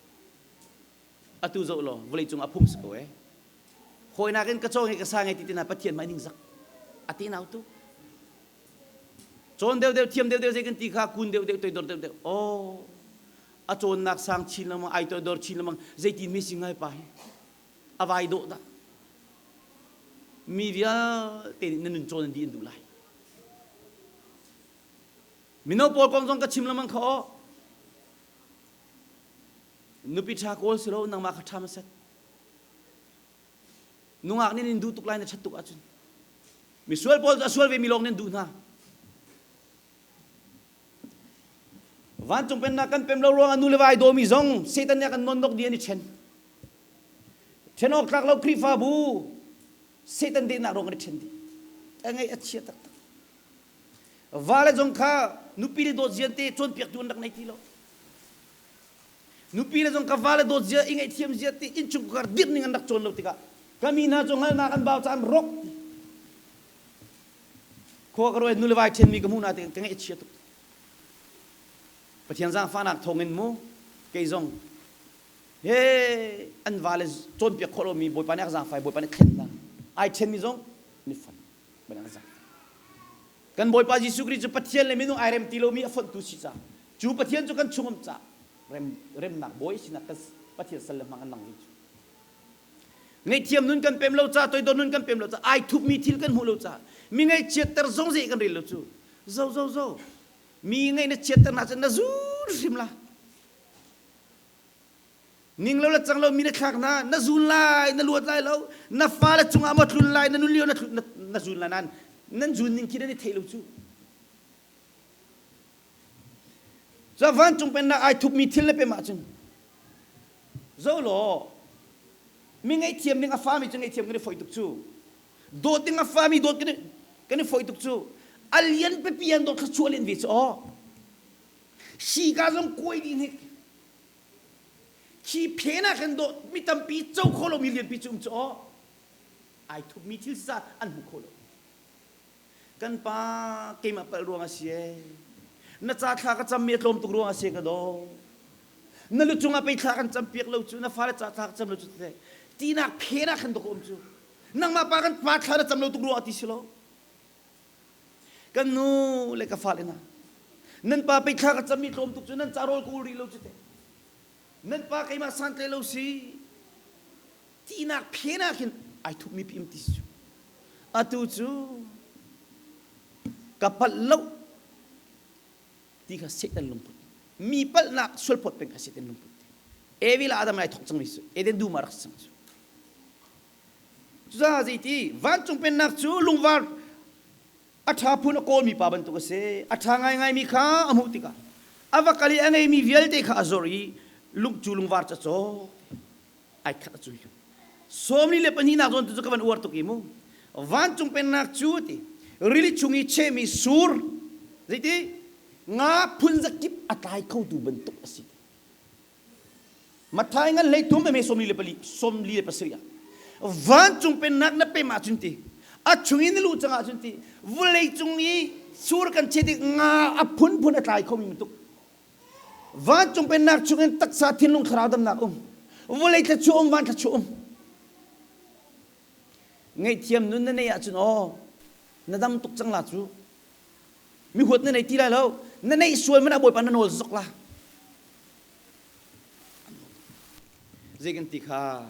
Atu zoh law vawlei cung ah phung si ko ee. Hawinak in ka caw nge ka sa nge ti tina Pathian hmai ning zak. A te nau tu. Cawn deuh deuh thiam deuh deuh zei kan ti kha kun deuh deuh toidor deuh deuh. Oh a cawnnak sang chin lengmang ai toidor chin lengmang zeitin mi si ngai pa hi. A vai dawh dah. Mi vialte nih na nun cawn an dih an duh lai. Mino pawl kong zong ka chim lengmang kha aw. Nupi ṭha kawl si lo nangmah kha ṭha hmasat. Nungak nih nin duh tuk lai na ṭhat tuk ahcun. Misual pawl cu a sual ve mi lawng nih an duh hna. Vancung pennak kan pem lo ruangah nu le va ai dawmi zong Satan nih a kan nonnok dih an i ṭhen. Ṭhen awk tlak lo Khrihfabu Satan dehnak ruang an i ṭhen dih. A ngaih a chia taktak. Va le zong kha nupi le dawt zian te cawnpiaktu an rak nei ti lo. Nupi le zong ka va le dawt zia i ngaihthiam zia te innchungkhar dirh ning an rak cawn lo tikah ka mi hna cu hngalhnak an bau caan rawk khua ka ruai nu le vai ṭhenmi ka hmuh na te ka ngaih a chia tuk. Pathian zaangfahnak thawngin mu kei zong he an va le cawnpiak khawh lomi Bawipa nih a ka zaangfai Bawipa nih thlen hna ai ṭhenmi zong ni fon Kan Bawipa Jesuh Khrih cu Pathian le minung ai rem ti lomi a fonhtu si ca. Cu Pathian cu kan chung um ca rem, remnak bawi sinak kan Pathian sal le hmang an lang ve cu. Ngaihthiam nun kan pem lo ca, toidor nun kan pem lo ca, ai thupmi thil kan hmuh lo ca, mi ngaihchiatter zong zei kan rel lo cu. Zo zo zo. Mi ngaih na chiatter na cun na zul hrim la. Ning lo le cang lo mi na thlak hna, na zun lai, na luat lai lo, na fale cungah maw tlun lai, na nun lio na, na, na zun lai nan nan zun ning khi nan i theih lo cu. Cu vancung pennak ai thupmi thil na pem ahcun zo law mi ngaihthiam ding a fami cu ngaihthiam kan i foih tuk cu dawt ding a fami dawt kan i kan i foih tuk cu a lian pipi an dawt thluachuah len ve cu aw si ka zong kuai dih hnik Khi phen ah khan dawh mi tampi co kho lomi lianpi cu um cu aw. Ai thupmi thil sa an hmu kho lo. Kan pa keimah palh ruang a si ee. Na ca thla ka cammi a tlawm tuk ruang a si ka daw. Na lu cungah pei thla kan cam piak lo cu na fale ca thla ka cam lo cu tete. Tinak phen ah khan dawh ka um cu. Nangmah pa kan pa thla na cam lo tuk ruang a ti si lo. Kan nu le ka fale hna, nan pa pei thla ka cammi tlawm tuk cu nan ca rawl ka ul rih lo cu teh. Nan pa keimah santlai lo si. Tinak phen ah khin ai thupmi pim ti cu. Atu cu ka palh lo ti kha Satan lungput. Mi palhnak sualphawt peng kha Satan lungput. Evi le Adam ai thok cangmi cu Eden dum ah rak si cang cu. Cucaah zeiti vancung pennak cu lungvar a ṭha phun a kawlmi pa bantuk a si. A ṭha ngaingaimi kha a hmuh tikah a va kal i a ngeimi vialte kha a zor i lung cu lungvar cu a cawk. Ai khat a cui. Sawmli le pahnihnak zawn tu cu ka van uar tuk i mu. Vancung pennak cu ti rili chung i chehmi sur zeiti nga phun zakip a tlai khotu bantuk a si. Matthai ngan hlei thum eme sawmli le pali sawmli le pasarih ah vancung pennak na pem ahcun ti a chung in na luh cang ahcun ti vawlei cung i sur kan chiat i nga a phunphun a tlai khomi bantuk vancung pennak chung in taksa thinlung thlarau damnak um vawlei thluachuah um van thluachuah um ngaihthiam nun na neih ahcun aw na dam tuk cang la cu mi huat na nei ti lai lo na neih sual man ah bawipa na nawl zok la Zei kan ti kha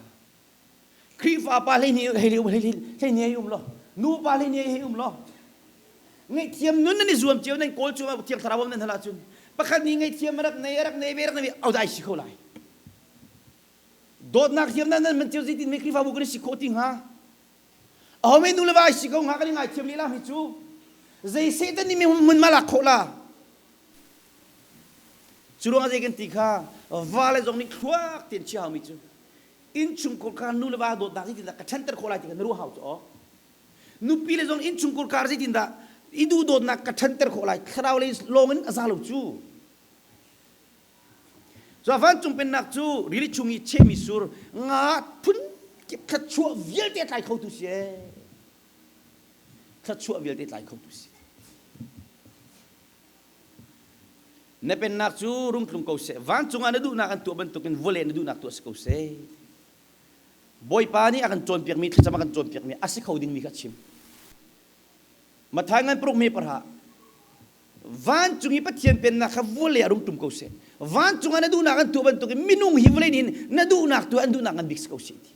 Khrihfa pa hlei hei um hlei hei um lo nu pa hlei hei um lo ngaihthiam nun nan i zuam cio nan kawl cu thiang thlarau nan hal ahcun pakhat nih ngaihthiam a rak nei a rak nei ve rak nei ve au dai si kho lai dawtnak thiam nan nan man cio zeitin me Khrihfabu kan si khawh ti hnga aho me nu le va si ko hnga kan i ngaithiam lehlam hi cu zei satan nih mi hmun ma lak khawh la. Cu ruangah zei kan ti kha vale zong nih thluak tein chia haumi cu innchungkhar kha nu le va dawtnak zeitindah ka ṭhanter khawh lai ti kha na ruah hau cu aw. Nupi le zong innchungkhar kar zeitindah i duhdawtnak ka ṭhanter khawh lai thlarau lei lawng in a za lo cu. Cu vancung pennak cu rili chung i chehmi sur nga phun kip thluachuah vialte a tlai khotu si ee. Thluachuah vialte tlai khotu si. Na pennak cu rung tlung ko seh. Vancung ah na duhnak an tuah bantukin vawlei na duhnak tuah si ko seh. Bawipa nih a kan cawnpiakmi thlacam a kan cawnpiakmi a si kho dingmi kha chim. Matthai ngan paruk me parha vancung i Pathian pennak kha vawlei ah rung tum ko seh. Vancung ah na duhnak an tuah bantukin minung hi vawlei nih na duhnak tu an duhnak ngan bik si ko seh ti.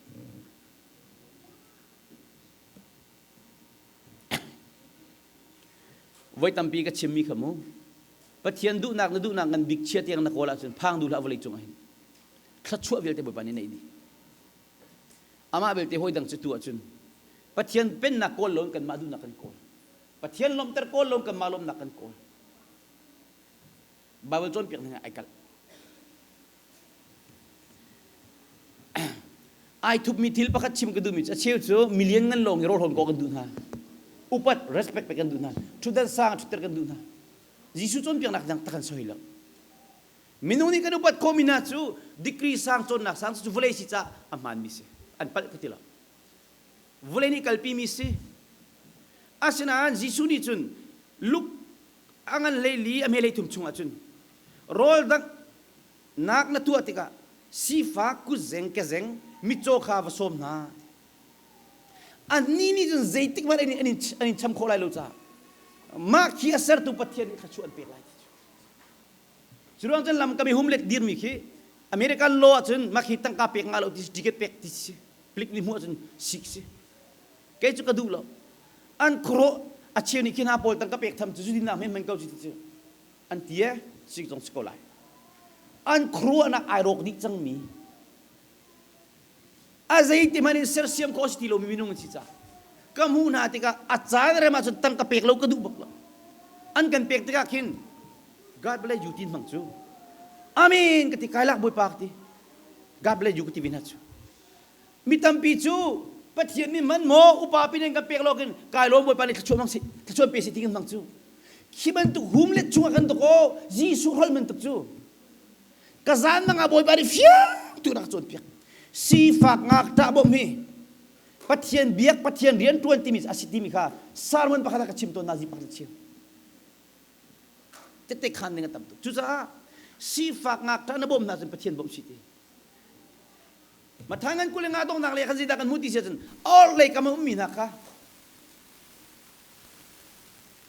Voi tampi ka chimmi kha mu. Pathian duhnak na duhnak ngan bik chia tiang na kawl ahcun phang duh hlah vawlei cung ah hin. Thluachuah vialte Bawipa nih neih dih. Amah belte hawi dang cu tu ahcun Pathian pennak kawl loin kanmah duhnak kan kawl. Pathian lawmhter kawl loin kanmah lawmhnak kan kawl. Bible cawnpiak ning ai kalh. Ai thupmi thil pakhat chim ka duhmi cu a cheu cu million ngan lawng i rawl hawn kawh kan duh hna. Upat, respect pek kan duh hna. Ṭhutdan sang ṭhutter kan duh hna. Jesuh cawnpiaknak dang tak kan soi lo. Minung nih kan upat khawhmi hna cu degree sang cawnnak sang cu vawlei si caah a hmaanmi si. An palh ka ti lo. Vawlei nih kalpimi si. Asinain Jesuh nih cun Luke a ngan hleili a hme hleithum chungah cun rawl dangh nak na tuah tikah sifak kutzeng kezeng mitcaw kha va sawm hna. Annih nih cun zeitik hmanh an in cham khawh lai lo caah mah khi a sertu Pathian nih thluachuah an pek lai ti cu. Cu ruang cun lam kam i humlet dirmi khi American law ahcun mah khi tangka pek ngah lo ti ticket pek ti si. Plik nih hmuh ahcun sik si. Kei cu ka duh lo. An khuaruah a cheu nih khi hna pawl tangka pek tham cu zu dinnak men men ko cu ti cu an ti e sik zong si ko lai. An khuaruahnak ai rawk dih cangmi a zeiti hmanh in sersiam khawh a si ti lomi minung an si caah ka hmuh hna tikah a caan rem ahcun tangka pek lo ka duh bak lo. An kan pek tikah khin God bless you tin hmang cu. Amen ka ti kai lak Bawipa ka ti. God bless you ka ti ve hna cu. Mi tampi cu Pathian nih man maw upa pin in kan pek lo kin kai lawm Bawipa nih thluachuah mang si thluachuah pe si ti kan hmang cu. Khi bantuk hum le chungah kan dok Jesuh hrol bantuk cu. Ka zan mang ah Bawipa nih fiang tu rak cawnpiak. Sifak ngakṭah bawmh hi Pathian biak Pathian rian ṭuan timi a si timi kha sermon pakhat ah ka chim tawn nazi pakhat chim. Tette khan ding a tam tuk. Cucaah sifak ngakṭah na bawm hna cun Pathian bawmh si ti. Matthai ngan 25 donghnak le khan zeidah kan hmuh ti si ahcun orhlei kam a ummi hna kha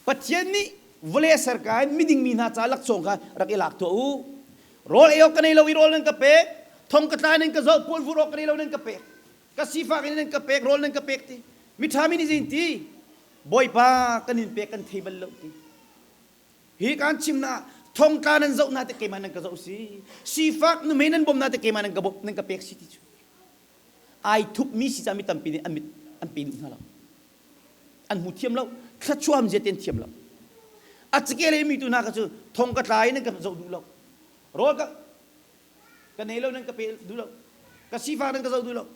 Pathian nih vawlei a ser ka in miding mi hna ca laksawng kha rak i lak tuah u. Rawl ei awk ka nei lo i rawl nan ka pek, thong ka tlai nan ka zoh, puan vur awk ka nei lo nan ka pek, ka sifak in nan ka pek, rawl nan ka pek ti. Miṭha mi nih zei ti? Bawipa kan in pek kan thei bal lo ti. Hi kan chim na thongtla nan zoh na te keimah nan ka zoh si. Sifak nuhmei nan bawm na te keimah nan ka bawm nan ka pek si ti cu. Ai thup mi si ca mi tampi nih an mit an pe duh hna lo. An hmu thiam lo. Thluachuah zia ten thiam lo. A cike le mi tu hna kha cu thong ka tla in nan ka zoh duh lo. Rawl ka ka nei lo nan ka pe duh lo. Ka sifak nan ka zoh duh lo.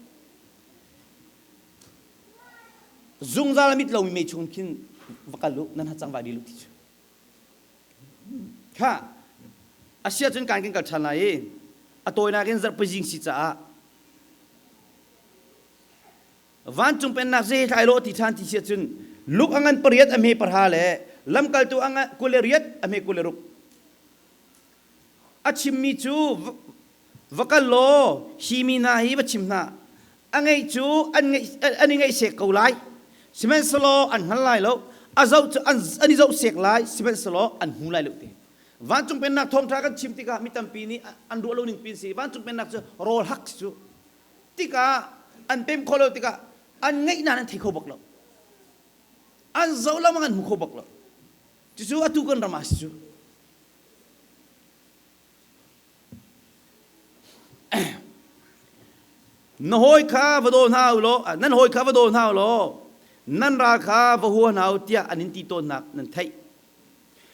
Zungzal a mit lomi mei chung khin va kal u, nan hacang vai dih lu ti cu. Kha a si ahcun kan kan kal ṭhan lai i a tawinak in zarhpi zing si caah vancung pennak zei hlai lo ti ṭhan ti si ahcun Luke a ngan pariat a hme pahra le lamkaltu a ngan 28 a hme 26 a chimmi cu Va kal law hi mi hna hi va chim hna. A ngeih cu an ngeih an i ngaihsek ko lai. Sihmanhsehlaw an hngal lai lo. A zoh cu an, an i zohsek lai. Sihmanhsehlaw an hmu lai lo ti. Vancung pennak thawngṭha kan chim tikah mi tampi nih an ruah lo ning pin si. Vancung pennak cu rawl hak si cu. Tikah an pem kho lo tikah an ngeih nain an thei kho bak lo. An zoh lengmang an hmu kho bak lo. Cucu atu kan ram ah si cu. Na hawi kha va daw hna u law nan hawi kha va daw hna u law nan ral kha va hua hna u tiah an in ti tawnnak nan theih.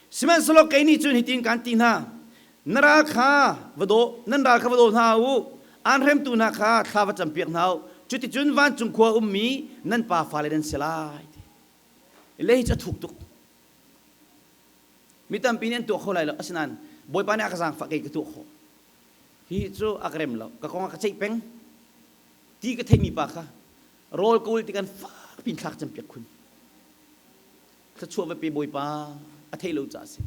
Sihmanhsehlaw kei nih cun hitin kaan ti hna. Na ral kha va daw, nan ral kha va daw hna u, aan hremtu hna kha thla va campiak hna u. Cuticun vancung khua ummi nan pa fale nan si lai. Le hi cu a thuk tuk. Mi tampi nih an tuah kho lai lo. Asinain Bawipa nih a ka zaangfah kei ka tuah khawh. Hi cu a ka rem lo. Ka kong a ka ceih peng. Ti ka theihmi pa kha rawl ka ul ti kan fak pin thlak campiak khun. Thluachuah va pe Bawipa a theih lo caah a si.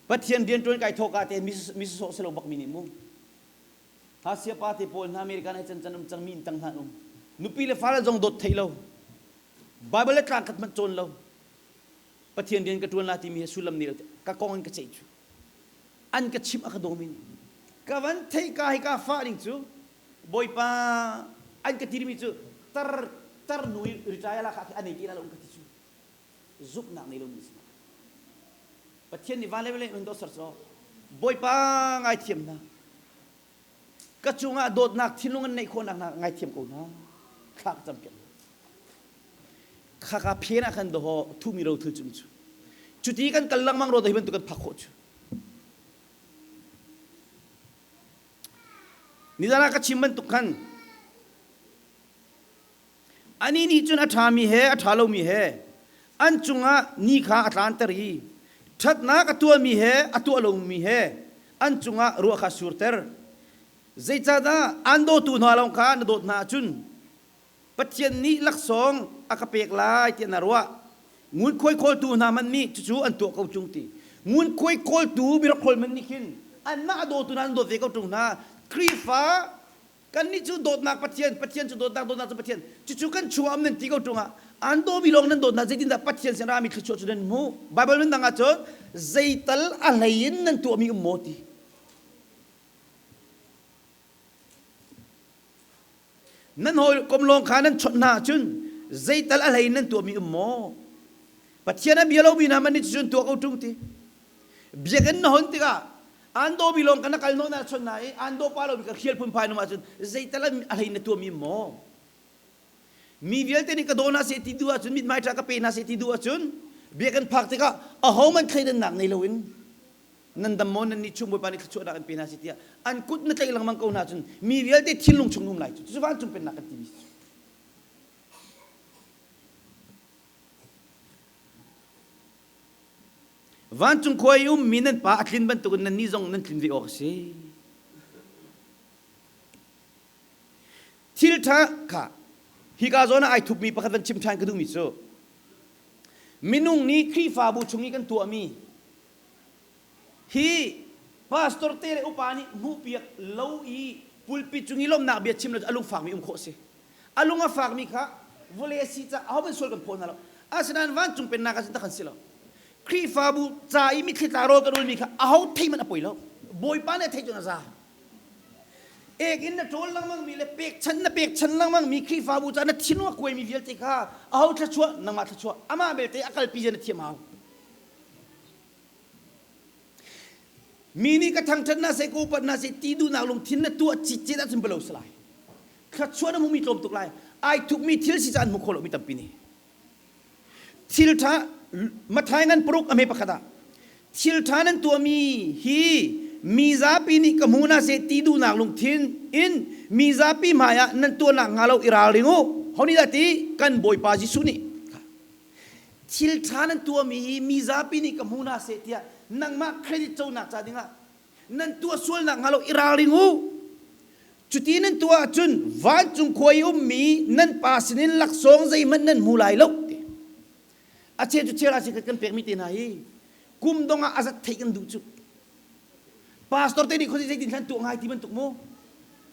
Pathian rianṭuan kai thawk ah te mi sawsawh si lo bak mi nih mu. Hasia pa te pawl hna American he can can um cang mi in tang hna um. Nupi le fale zong dawt thei lo. Bible le tlang khat hmanh cawn lo. Pathian rian ka ṭuan la timi he sullam nei lo ka kong in ka ceih cu. An ka chimh a ka dawmi nih. Ka van thei ka hi ka fah ding cu Bawipa an ka ti mi cu tar tar nu i retire la kha khi anei ti la lo ka ti cu. Zumhnak nei lomi si. Pathian nih van le vawlei in dawt ser caw Bawipa ngaithiam hna. Ka cungah dawtnak thinlung an neih khawhnak hna ngaithiam ko hna. Thla ka campiak hna. Khaka phen ah khan doho thumi ro thil cung cu. Cuti kan kal lengmang ro hi bantuk kan phak khawh cu. Nizan ah ka chim bantuk khan Anih nih cun a ṭhami he a ṭha lomi he an cungah ni kha a tlanter i ṭhatnak a tuahmi he a tuah lomi he an cungah ruah kha a surter. Zeicahdah aan dawtu hna lawng kha na dawt hna ahcun Pathian nih laksawng a ka pek lai tiah na ruah. Ngunkhuai khawltu hna hmanh nih cucu an tuah ko ṭung ti. Ngunkhuai khawltu mirokhol hmanh nih khin anmah a dawtu hna an dawt ve ko ṭung hna. Khrihfa Kannih cu dawtnak Pathian, Pathian cu dawtnak, dawtnak cu Pathian. Cucu kan chungah um nan ti ko ṭung ah an dawmi lawng nan dawt hna zeitindah Pathian sin rami thluachuah cu nan hmuh? Baibal min dang ahcun zeital a hlei in nan tuahmi um maw ti. Nan hawikom lawng kha nan chawnh hna ahcun zeital a hlei in nan tuahmi um maw? Pathian a bia lomi hna man nih cucun tuah ko ṭung ti. Biakinn na hon tikah An dawmi lawng kan kal nawn ah chon na i an daw pa lomi ka hrial phunphai num ahcun zeital a hlei na tuahmi maw? Mi vialte nih ka daw hna seh ti duh ahcun mithmai ṭha ka pe hna seh ti duh ahcun biakinn phak tikah ahohmanh thleidannak nei loin nan dam maw nan nih chung Bawipa nih thluachuahnak in pe hna seh tiah an kut na tlaih lengmang ko hna ahcun mi vialte thinlung chung um lai cu cu vancung pennak kan timi cu. Vancung khua i ummi nan pa a tlin bantukin nannih zong nan tlin ve awk a si. Thil ṭha kha hika zawn ah ai thupmi pakhat van chim ṭhan ka duhmi cu minung nih Khrihfabu chung i kan tuahmi hi pastor te le upa nih hmuhpiak lo i pulpit cung i lawmhnak bia chim lo cu a lungfakmi um khawh a si. A lung a fakmi kha vawlei a si caah ahohmanh sual kan phaw hna lo. Asinain vancung pennak ah cun tak an si lo. Khrihfabu ca i mitthli tla rawl kan ulmi kha aho thei hmanh a poi lo. Bawipa nih a theih cun a za. Ek in na ṭawl lengmangmi le pekchanh na pekchanh lengmangmi Khrihfabu ca na thinlung a kuaimi vialte kha aho thluachuah nangmah thluachuah amah belte a kalpi zia na thiam hau. Mi nih ka thangṭhat hna seh, ka upat hna seh ti duhnak lungthin na tuah citcet ahcun balo si lai. Thluachuah na hmuhmi tlawm tuk lai. Ai thupmi thil si ca an hmu kho lomi tampi nih. Thil ṭha Mathai ngan paruk a hme pakhat ah thil ṭha nan tuahmi hi mi zapi nih ka hmu hna seh ti duhnak lungthin in mi zapi hmaiah nan tuahnak hnga lo i ralring u. Ho nih dah ti? Kan Bawipa Jesuh nih. Thil ṭha nan tuahmi hi mi zapi nih ka hmu hna seh tiah nangmah credit conak ca dingah nan tuah sualnak hnga lo i ralring u. Cuti nan tuah ahcun vancung khua i ummi nan pa sinin laksawng zeihmanh nan hmu lai lo. A cheu cu cheu la kan pekmi te hna hi kum dong ah a zat theih kan duh cu. Pastor te nih khuazei zeitin hlan tuah ngai ti bantuk mu.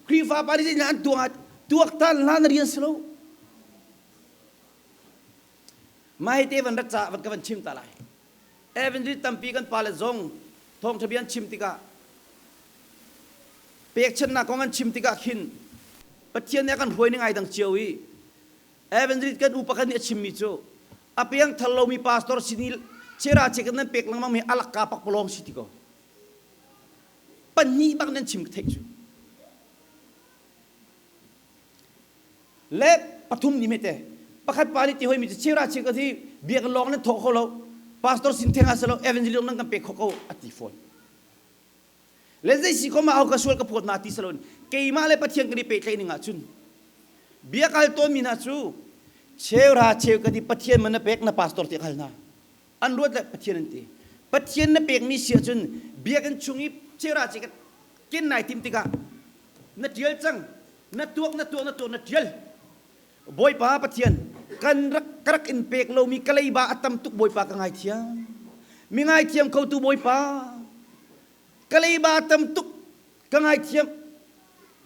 Khrihfa pa nih zeitin an tuah ngai tuaktan hlan rian si lo. Mah hi te van rat caah van ka van chim ta lai. Evangelist tampi kan pale zong thawngṭha bia an chim tikah pekchanhnak kong an chim tikah khin Pathian nih a kan hruai ning ai dang cio i evangelist kan u pakhat nih a chimmi cu a piang thar lomi pastor sin i chera che kan nan pek lengmang mi alakka pakpalawng si ti ko pahnih bak nan chim ka theih cu Le pathum ni mete pakhat pa nih ti hoi mi cu chira chi ka thi biak lawng nan thawh kho lo pastor sin theng ah selo evangelist nan kan pe kho ko a ti fawn. Le zei si khom ah ka sual ka phawt na ti salon keimah le Pathian kan i pehtlaih ning ahcun bia kal tawn mi hna cu cheuhra cheu ka ti Pathian man na pek na pastor ti hal hna. An ruat le Pathian an ti. Pathian na pekmi si ahcun biakinn chung i cheuhra che ka ken nai tim tikah na tial cang na tuak na tuak na tuak na tial Bawipa Pathian kan rak ka rak in pek lomi ka leiba a tam tuk Bawipa ka ngaithiam. Mi ngaithiam khotu Bawipa ka leiba a tam tuk ka ngaithiam.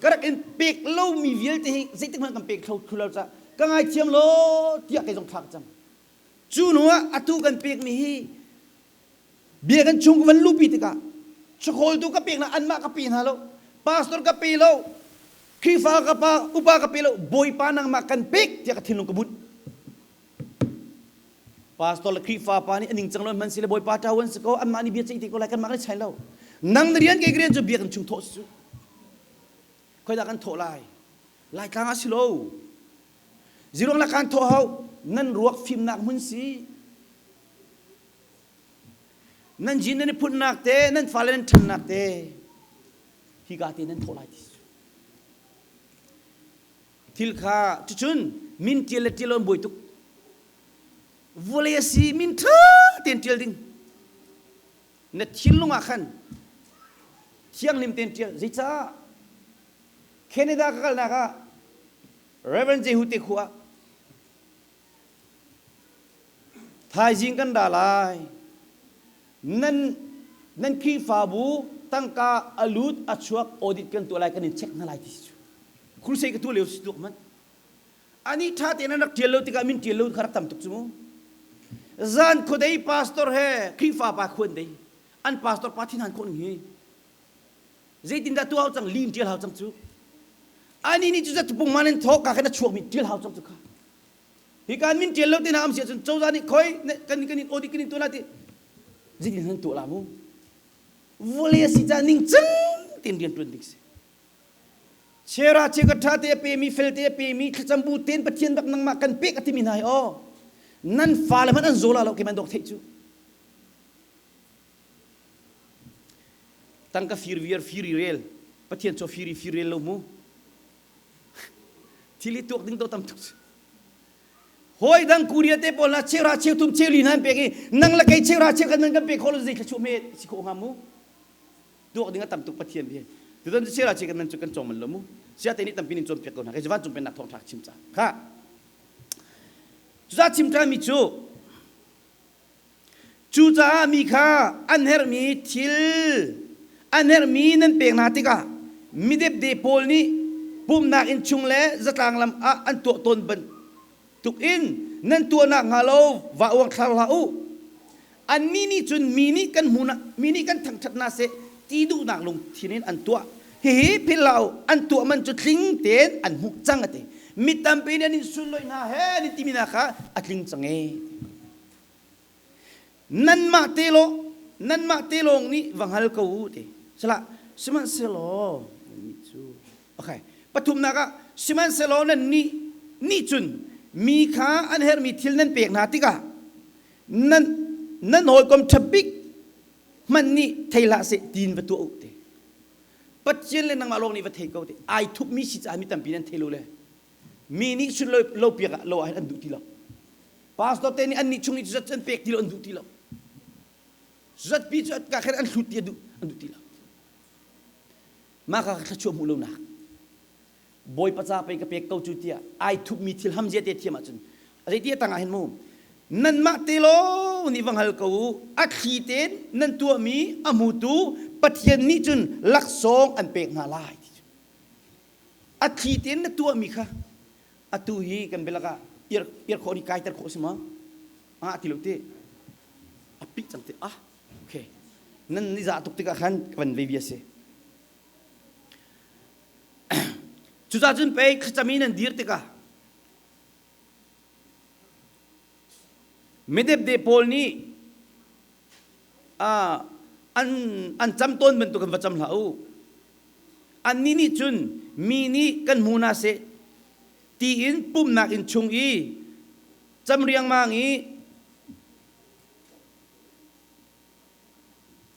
Ka rak in pek lomi vialte hi zeitik hmanh kan pek thlu lo caah ka ngaithiam law tiah kei zong thla ka cam. Cu hnu ah atu kan pekmi hi biakinn chung ka van luhpi tikah chawkhawltu ka pek hna anmah ka pe hna lo pastor ka pe lo Khrihfa ka pa upa ka pe lo Bawipa nangmah kan pek tiah ka thinlung ka bunh. Pastor le Khrihfa pa nih a ningcang lo hman si le Bawipa ṭa si ko anmah nih bia ceih te ko lai kanmah kan i chain lo. Nang na rian kei ka rian cu biakinn chung thawh si cu. Khoi dah kan thawh lai? Laitlang ah si lo. Ziruang la kan thawh hau nan ruak fimnak hmun si. Nan jin nan i phunnak te nan fale nan ṭhannak te hika te nan thawh lai ti thil kha cucun min ṭial le ṭial an buai tuk vawlei a si min ṭha tein ṭial ding na thinlung ah khan thianghlim tein ṭial zeicah Canada ka kalnak ah Reverend Jehu te khua Thaizing kan ra lai. Nan nan Khrihfabu tangka a lut a chuak audit kan tuah lai kan in check hna lai ti cu. Crusade ka tuah lio si tuk man. Ani tha tein an rak tial lo tikah min tial lo kha rak tam tuk cu mu. Zan khuadei pastor he Khrihfa pa khuan dei. An pastor pa thin han khawh ning hi. Zeitindah tuah hau cang lim tial hau cang cu. Ani nih cu zat pung man in thawk ka khan a chuak mi tial hau cang cu kha. Hi kan min ṭial lo te na am si ahcun cozah nih khoi kan kan in audit kan in tuah la ti zeitin nan tuah la mu vawlei a si caah ningcang tein rian ṭuan ding si chera che ka ṭha te a pemi fel te a pemi thlacam bu tein Pathian bak nangmah kan pek a timi hna hi aw nan fale hmanh an zaw la lo keimah dawk theih cu tangka fir viar firi rel Pathian chaw firi fir rel lo mu Thil hi tuak ding to tam tuk. Hawi dang Korea te pawl na cheuhra cheuthum cheuli hna an pek i nang le kei cheuhra cheu kan kan pek khawh lo zei thla chuah me si khawh hnga mu. Tuak ding a tam tuk Pathian bi. Tutan cu cheuhra cheu kan cu kan cawng man lo mu. Sia te nih tampi nin cawnpiak ko hna. Kei van cung pennak thawngtha chim ca. Kha. Cuza chim mi cu Cucaah mi kha an herhmi thil an herhmi nan pek hna tikah midepde pawl nih pumhnak inn chung le zatlang lam ah an tuah tawn bantukin nan tuah nakhnga lo va uangthlar hlah u. Annih nih cun mi nih kan hmu mi nih kan thangṭhat hna seh ti duhnak lungthin in an tuah. Hihi philh hlah u, an tuah man cu tling tein an hmuh cang a ti. Mi tampi nih an in sunlawih hna he an in timi hna kha a tling cang ee. Nanmah te law nanmah te lawng nih va hngal ko u ti. Salah sihmanhsehlaw nannih cu okay pathumnak ah sihmanhsehlaw nannih nih cun mi kha an herhmi thil nan pek hna tikah nan nan hawikom ṭha bik hmanh nih thei hlah seh tiin va tuah u ti. Pathian le nangmah lawng nih va thei ko ti. Ai thupmi si caah mi tampi nan thei lo le mi nih sun lo, lo piak ah lo ah hin an duh ti lo. Pastor te nih annih chung i zat an pek ti lo an duh ti lo. Zatpi cu ka khan an hlut ti a duh an duh ti lo. Mah ka thluachuah hmuh lonak. Bawipa ca pei ka pek ko cu tiah ai thupmi thil hamzia te thiam ahcun zeiti a tangah hin mu nanmah te law nih va hngal ko u a thli tein nan tuahmi a hmutu Pathian nih cun laksawng an pek hna lai ti cu a thli tein na tuahmi kha atu hi kan bialak ah ir khawh ni kaiter khawh si ma ah ti lo ti a pih cang ti ah okay nan ni za tuk tikah khan ka van ve bia si Cucaah cun pei thlacam in an dir tikah midepde pawl nih an, an cam tawn bantuk in va cam hlah u. Annih nih cun mi nih kan hmu hna seh tiin pumhnak inn chung i cam riangmang i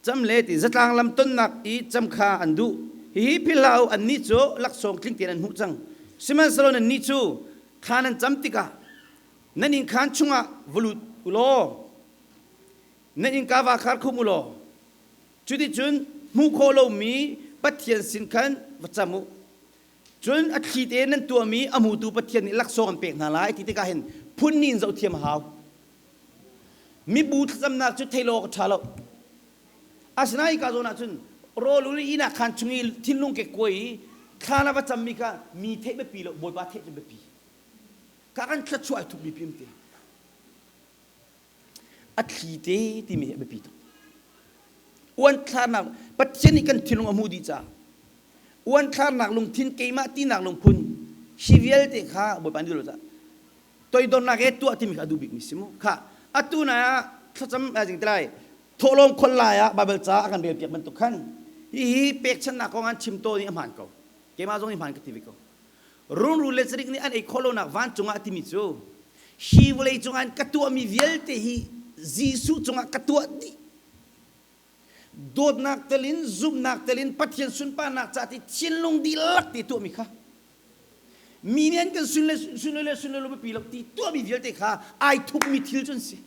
Cam le ti zatlang lam tonnak i cam kha an duh. Hihi philh hlah u, annih cu laksawng tling tein an hmuh cang. Sihmanhsehlaw nannih cu thla nan cam tikah nan innkhaan chungah va lut u law nan innka va khar khum u law cuticun hmuh khawh lomi Pathian sin khan va cam u. Cun a thli tein nan tuahmi a hmutu Pathian nih laksawng an pek hna lai ti tikah hin phun nih in zohthiam a hau. Mibu thlacamnak cu theih lo awk a ṭha lo. Asinain ka zawn ahcun rawl ul i inn ah khan chung i thinlung kekkuai i thla na va cammi kha mi theih biapi lo, Bawipa theih cu biapi. Kha kan thluachuah ai thupmi pim te. A thli te timi hi a biapi tuk. Uanthlarnak Pathian nih kan thinlung a hmuh dih caah uanthlarnak lungthin keimah tinak lungphun hi vialte kha Bawipa nih duh lo caah toidornak he tuah timi kha a duh bikmi si mu kha atu na ah thlacam jing tilai thawhlawm khol lai ah Bible ca a kan rel piak bantuk khan hihi pekchannak kong an chim tawn i a hmaan ko keimah zong hi hmaan ka ti ve ko rungrul le sarik nih an ei khawh lonak vancung ah timi cu hi vawlei cungah ka tuahmi vialte hi Jesuh cungah ka tuah dih dawtnak telin zumhnak telin Pathian sunparnak ca ti thinlung dihlak ti tuahmi kha mi nih an kan sun le sun le sun le biapi lo ti tuahmi vialte kha ai thupmi thil cu an si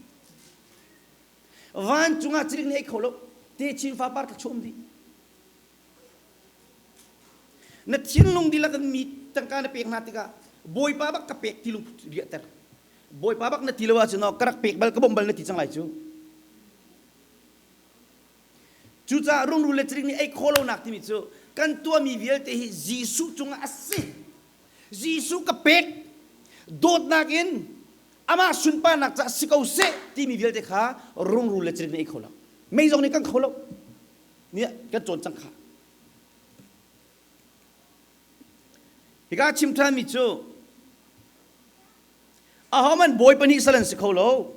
vancung ah cirik nih ei kho lo te chin fapar ka chum dih na thinlung dihlak in mi tangka na pek hna tikah bawipa bak ka pek ti lung riahter bawipa bak na ti lo ahcun ka rak pek bal ka bawmh bal na ti cang lai cu Cucaah rungrul le cirik nih ei khawh lonak timi cu kan tuahmi vialte hi Jesuh cungah a si. Jesuh ka pek. Dawtnak in amah sunparnak caah si ko seh timi vialte kha rungrul le cirik nih ei kho lo. Mei zong nih kan kho lo. Nih kan cawn cang kha. Hika chim ṭhanmi cu ahohmanh bawi pahnih sal an si kho lo.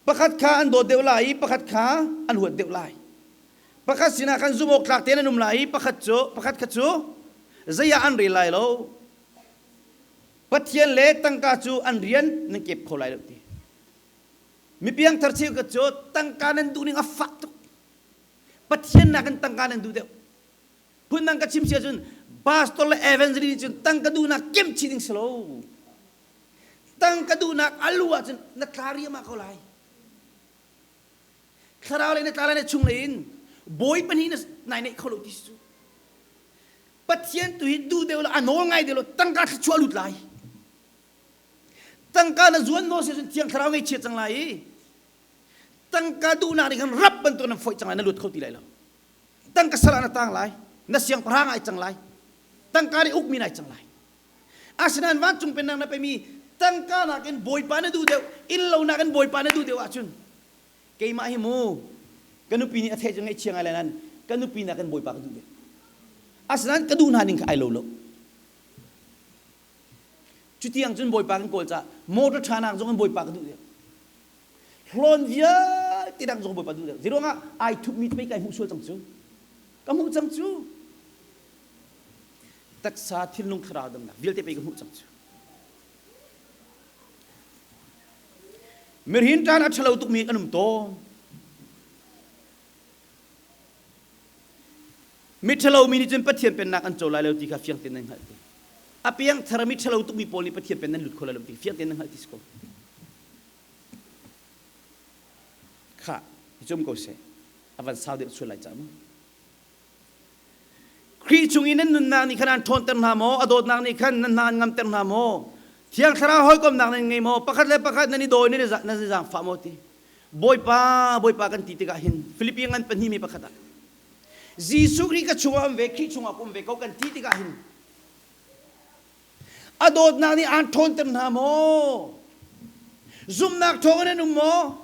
Pakhat kha an dawt deuh lai i pakhat kha an huat deuh lai. Pakhat sinah khan zumh awk tlak tein an um lai i pakhat cu pakhat kha cu zei ah an rel lai lo. Pathian le tangka cu an rian nan kep kho lai lo ti. Mi piangthar cheukhat cu tangka nan duh ning a fak tuk. Pathian nakin tangka nan duh deuh. Phundang ka chim si ahcun pastor le evangelist nih cun tangka duhnak kem chih ding si lo. Tangka duhnak a lu ahcun na tla riahmah ko lai. Thlarau lei na tla lai na chung lei in bawi pahnih na nai neih kho lo ti si cu. Pathian tu hi duh deuh lo a nawl ngai deuh lo tangka thluachuah lut lai. Tangka na zuan nawl si ahcun thiang thlarau ngei chia cang lai i tangka duhnak nih khan rap bantuk nan foih cang lai na lut kho ti lai lo. Tangka sal ah na tang lai na siangpahrang ai cang lai tangka nih ukmi nai cang lai Asinain vancung pennak na pemi tangka nakin Bawipa na duh deuh, innlo nakin Bawipa na duh deuh ahcun keimah hi mu ka nupi nih a theih cu ngaihchia ngai lai nain ka nupi nakin Bawipa ka duh deuh. Asinain ka duh hna ning kha ai lo lo. Cutiang cun Bawipa kan kawl caah motor ṭha nak zong in Bawipa ka duh deuh. Hlawn vialte dang zong Bawipa duh deuh. Zeiruangah ai thupmi pei kai hmuh sual cang cu. Ka hmuh cang cu. Taksa thinlung thlarau damnak vialte pei ka hmuh cang cu. Mirhin ṭan a ṭhalo tukmi kan um tawn. Miṭhalo mi nih cun Pathian pennak an co lai lo ti kha fiang tein nan hngalh ti. A piangthar mi ṭhalo tukmi pawl nih Pathian pen nan lut kho lai lo ti fiang tein nan hngalh ti si ko. Khah, hi cum ko seh. A van sau deuh sual lai ca mu. Khrih chung i nan nunnak nih khan an ṭhawnter hna maw? A dawtnak nih khan nan hna an ngamter hna maw? Thiang Thlarau hawikomhnak nan ngei maw? Pakhat le pakhat nan i dawi nan i zaangfah maw ti? Bawipa, Bawipa kan ti tikah hin Filipi ngan pahnih mi pakhat ah Jesuh Khrih ka chungah um ve, Khrih chungah ka um ve ko kan ti tikah hin a dawtnak nih aan ṭhawnter hna maw? Zumhnak ṭhawng in an um maw?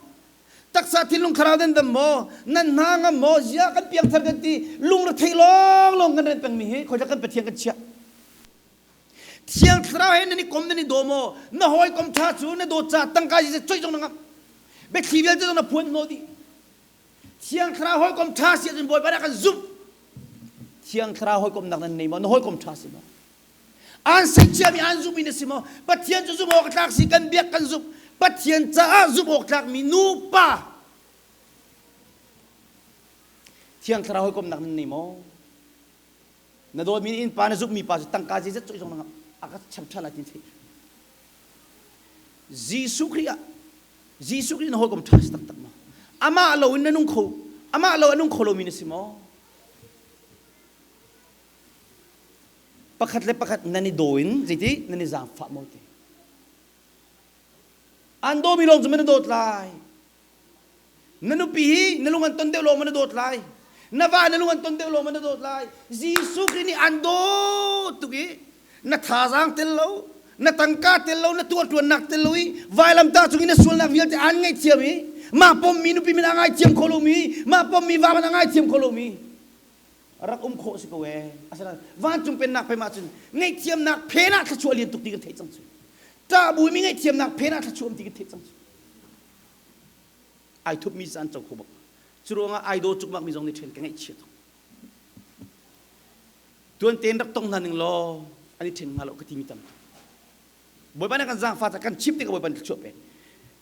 Taksa thinlung thlarau nan dam maw? Nan hna ngam maw? Ziah kan piangthar kan ti lungrethei lawnglawng kan ren pengmi hi khoika kan Pathian kan chiah. Thiang thlarau he nan i kom nan i daw maw? Na hawikom ṭha cu na dawt caah tangka si coih zong na ngam. Biathli vialte zong na phuan hnawh dih. Thiang thlarau hawikom ṭha si ahcun Bawipa nih a kan zumh. Thiang thlarau hawikomnak nan nei maw? Na hawikom ṭha si maw? An seiciami an zumhmi na si maw? Pathian cu zumh awk tlak si kan biak kan zumh. Pathian caah zumh awk tlakmi nupa. Thiang Thlarau hawikomnak nan nei maw? Na dawtmi na innpa na zumhmi pa cu tangka zeizat cawih zong na a ka cham ṭhan lai ti theih. Jesuh Khrih ah Jesuh Khrih na hawikom ṭha si taktak maw? Amah lo in na nung kho amah lo a nung kho lomi na si maw? Pakhat le pakhat nan i daw in zeiti nan i zaangfah maw ti? An dawmi lawng cu na dawt lai. Na nupi hi na lung an ton deuh lawng ma na dawt lai. Na va na lung an ton deuh lawng ma na dawt lai. Jesuh Khrih nih an dawt tuk i na thazaang tel lo, na tangka tel lo, na tuahṭuannak tel lo i vailamtah cung i na sualnak vialte aan ngaihthiam i mah pommi nupi min a ngaithiam kho lomi, mah pommi va man a ngaithiam kho lomi rak um khawh si ko ee. Asinain vancung pennak pem ahcun ngaihthiamnak phen ah thluachuah lian tuk ti kan theih cang cu. Ṭah bu mi ngaihthiamnak phen ah thluachuah um ti kan theih cang cu. Ai thupmi caan co kho bak. Cu ruangah ai daw cukmak mi zong nih ṭhen ka ngaihchia tuk. Tuan tein rak tong hna ning law an i ṭhen hnga lo ka timi tam tuk. Bawipa nih kan zaangfah ca kan chim tikah Bawipa nih thluachuah pek.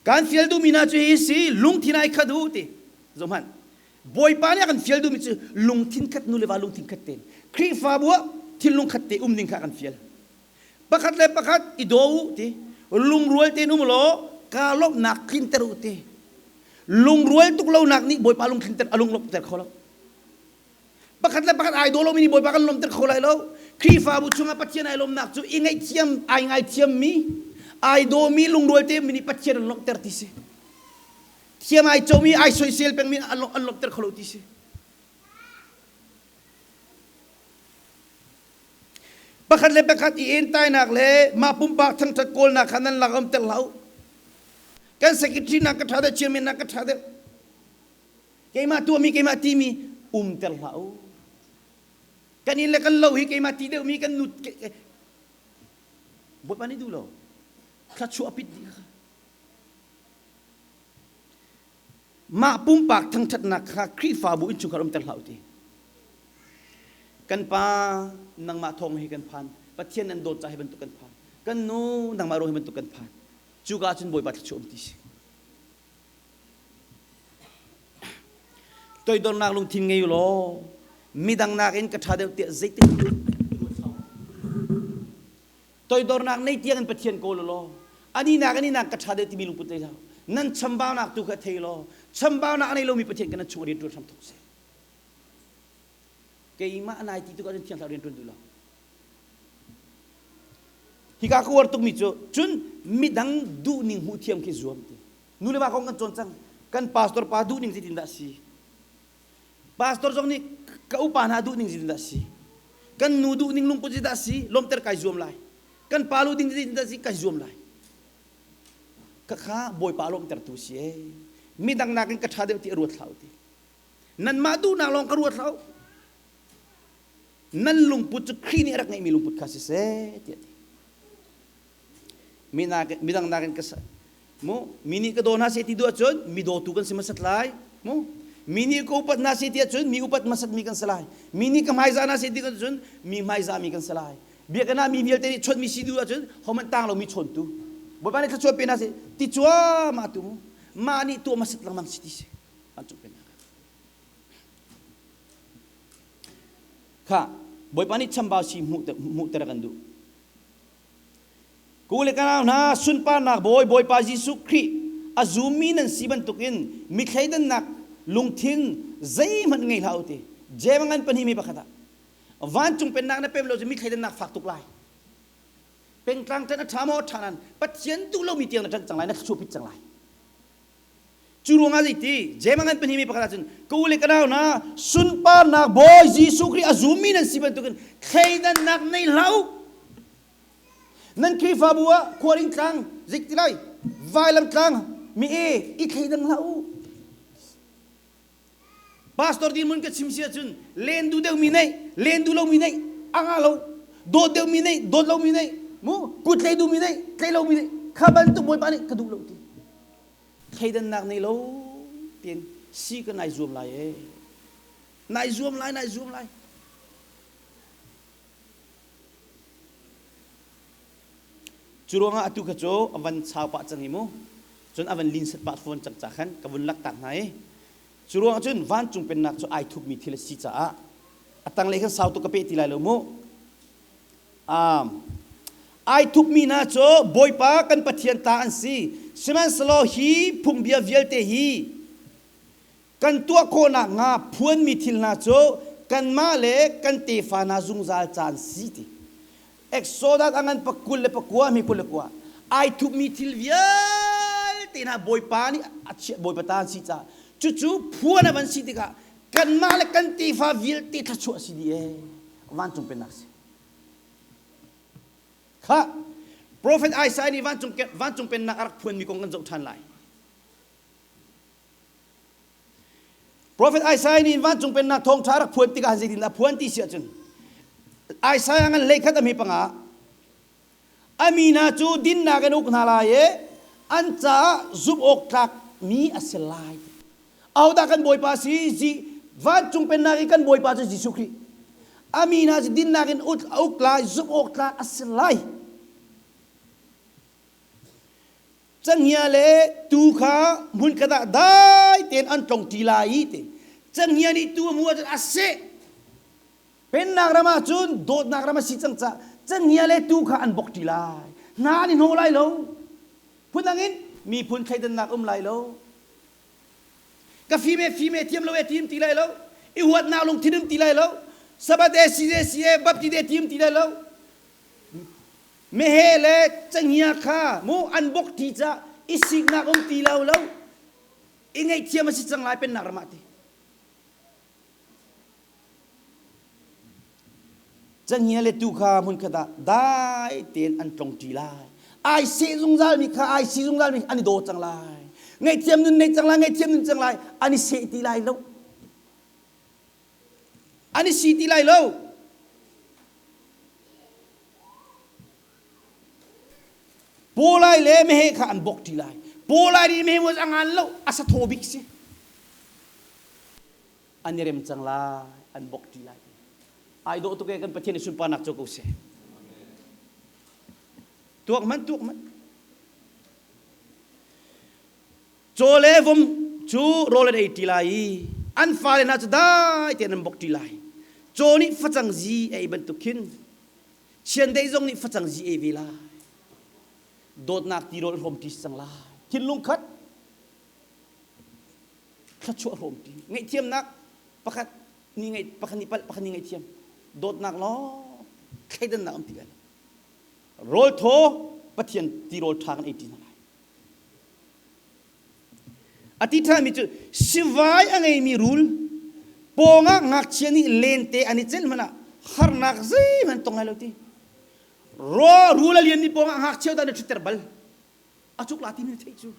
Kan fial duhmi hna cu hi si lungthin ai khat u ti. Zohhmanh. Bawipa nih a kan fial duhmi cu lungthin khat nu le va lungthin khat tein Khrihfabu ah thinlung khat te um ding kha kan fial. Pakhat le pakhat i daw u ti. Lungrual tein um law kaa lawmhnak tlinter u ti. Lungrual tuk lonak nih Bawipa lungtlinter a lunglawmhter kho lo. Pakhat le pakhat ai daw lomi nih Bawipa kan lawmhter kho lai lo. Khrihfabu chungah Pathian ai lawmnak cu i ngaihthiam ai ngaithiammi ai dawmi lungrual te mi nih Pathian an lawmhter ti si. Thiam ai comi ai soisel pengmi an lawmhter kho lo ti si. Pakhat le pakhat i entainak le mah pumpak thangṭhat kawlnak kha nan lak umter hlah u. Kan secretary nak ka ṭha deuh, chairman nak ka ṭha deuh. Keimah tuahmi, keimah timi umter hlah u. Kan inn le kan lo hi keimah ti deuhmi kan nu Bawipa nih duh lo. Thluachuah pit dih kha. Mah pumpak thangṭhatnak kha Khrihfabu innchungkhar umter hlah u ti. Kan pa nangmah thawng hi kan phan. Pathian nan dawt ca hi bantuk kan phan. Kan nu nangmah ruang hi bantuk kan phan. Cuka cun Bawipa thluachuah um ti si. Toidornak lungthin ngei u law midang nakin ka ṭha deuh tiah zeitik Toidornak nei tiang in Pathian kawl u law ani nak ani nak ka ṭha deuh timi lungput nei hlah. Nan chambaunak tu kha thei law chambaunak a nei lomi Pathian kan chung rian ṭuan hram thawk seh. Keimah nai ti tu ka thiang thlarau rian ṭuan duh lo. Hika ka uar tukmi cu cun midang duhning hmuh thiam khi zuam ti. Nu le va kong kan cawn cang. Kan pastor pa duhning zeitin dah si? Pastor zong nih ka upa hna duhning zeitin dah si? Kan nu duhning lungput zeitin dah si? Lawmter kai zuam lai. Kan pa lu ding zeitin dah si? Kai zuam lai. Khakha Bawipa lawmtertu si ee. Midang nakin ka ṭha deuh ti a ruat hlah u ti. Nanmah duhnak lawng ka ruat hlah u. Nan lungput cu Khrih nih a rak ngeihmi lungput kha siseh tiah a ti. Midang nakin ka mu mi nih ka daw hna seh ti duh ahcun mi dawtu kan si hmasat lai mu mi nih ka upat hna seh ti ahcun mi upat hmasat mi kan si lai mi nih ka hmaizah hna seh ti ahcun mi hmaizah mi kan si lai biakinn ah mi vialte nih chawnhmi si duh ahcun hohmanh tang lomi chawntu Bawipa nih thluachuah pe hna seh ti cuahmah tu mu mah nih tuah hmasat lengmang si ti si vancung pennak kha Bawipa nih chambau si hmuhter kan duh Ku le ka nau hna sunparnak Bawi Bawipa Jesuh Khrih a zummi nan si bantukin mi thleidannak lungthin zeihmanh ngei hlah u ti. Jeim ngan pahnih mi pakhat ah vancung pennak na pem lo cu mi thleidannak fak tuk lai. Pengtlang ṭan a ṭha maw ṭha nan Pathian duh lomi tiang na ṭanh cang lai na thluachuah pit cang lai. Cu ruangah zeiti Jeim ngan pahnih mi pakhat ahcun ka u le ka nau hna sunparnak Bawi Jesuh Khrih a zummi nan si bantukin thleidannak nei hlah u. Nan Khrihfabu ah khuaring tlang zik ti lai vailam tlang mi e i thleidang hlah u. Pastor dirhmun ka chim si ahcun len duh deuh mi neih len duh lomi neih a ngah lo dawt deuh mi neih dawt lomi neih mu kut tlei duh mi neih tlei lomi neih kha bantuk Bawipa nih ka duh lo ti. Thleidannak nei lo tiin si ka nai zuam lai ee. Nai zuam lai nai zuam lai. Cu ruangah atu kha cu a van chau pah cang i mu. Cun a van linset pah fawn cang ca khan ka vun laktak hna i. Cu ruangah cun vancung pennak cu ai thupmi thil a si caah a tanglei khan sau tuk ka peh ti lai lo mu. Um, ai thupmi hna cu Bawipa kan Pathian ta an si. Sihmanhsehlaw hi phungbia vialte hi kan tuah khawhnak hnga phuanmi thil hna cu kanmah le kan tefa hna zungzal caan si ti. Exodus a ngan pakul le pakua mi kul le kua ai thupmi thil vialte hna Bawipa nih a chiah Bawipa ta an si caah cucu phuan a van si tikah kanmah le kan tefa vialte thluachuah si dih ee vancung pennak si kha Prophet Isaiah nih vancung vancung pennak a rak phuanmi kong kan zoh ṭhan lai. Prophet Isaiah nih vancung pennak thawngṭha rak phuan tikah zeitin a phuan ti si ahcun Isaiah ngan hleikhat a mi panga a mi hna cu dinnak in uk hna lai i an caah zumh awk tlak mi a si lai. Ahodah kan Bawipa si? Zi vancung pennak i kan Bawipa cu Jesuh Khrih. A mi hna cu dinnak in uk lai, zumh awk tlak a si lai. Canghngia le tuu kha hmunkhat ah dai tein an tlong ṭi lai i ti. Canghngia nih tuu a hmuh ahcun a seh. Pennak ram ah cun dawtnak ram a si cang caah canghngia le tuu kha an bok ṭi lai. Hna an i hnawh lai lo. Phundang in miphun thleidannak um lai lo. Ka fim e fim e thiam lo e tim ti lai lo. I huatnak lungthin um ti lai lo. Sabbath e si e si e baptist e tim ti lai lo. Meheh le cenghngia kha mu an bok ṭi cah i siknak um ti lo lo i ngaihthiam a si cang lai pennak ram ah ti. Cenghngia le tuu kha hmunkhat ah dai tein an tlong ṭi lai. Ai seh zungzalmi kha ai si zungzalmi an i daw cang lai. Ngaihthiam nun nei cang lai, ngaihthiam nun cang lai, an i seh ti lai lo. An i si ti lai lo. Pawlai le meheh kha an bok ṭi lai. Pawlai nih meheh a ngan lo, a sathaw bik si. An i rem cang lai, an bok ṭi lai. Ai dawh tuk e kan Pathian i sunparnak cu ko seh. Tuak man tuak man. Caw le vom cu rawl an ei ṭi lai i an fale hna cu dai tein an bok ṭi lai. Caw nih facang zi a ei bantuk khin chiandeih zong nih facang zi ei ve lai. Dawtnak tirawl hrawm ṭi cang lai. Thinlung khat thluachuah hrawm ṭi. Ngaihthiamnak pakhat nih ngaih pakhat nih palh pakhat nih ngaihthiam. Dawtnak lawng thleidannak um ti lai lo. Rawl thaw Pathian tirawl ṭha kan ei ṭi hna lai. A ti ṭhanmi cu sivai a ngeimi rul pawngah ngakchia nih lente an i celh hmanh ah harnak zeihmanh tong lai lo ti. Raw rul a lianmi pawngah ngakchia dah na ṭhutter bal. A cuk la timi na theih cu.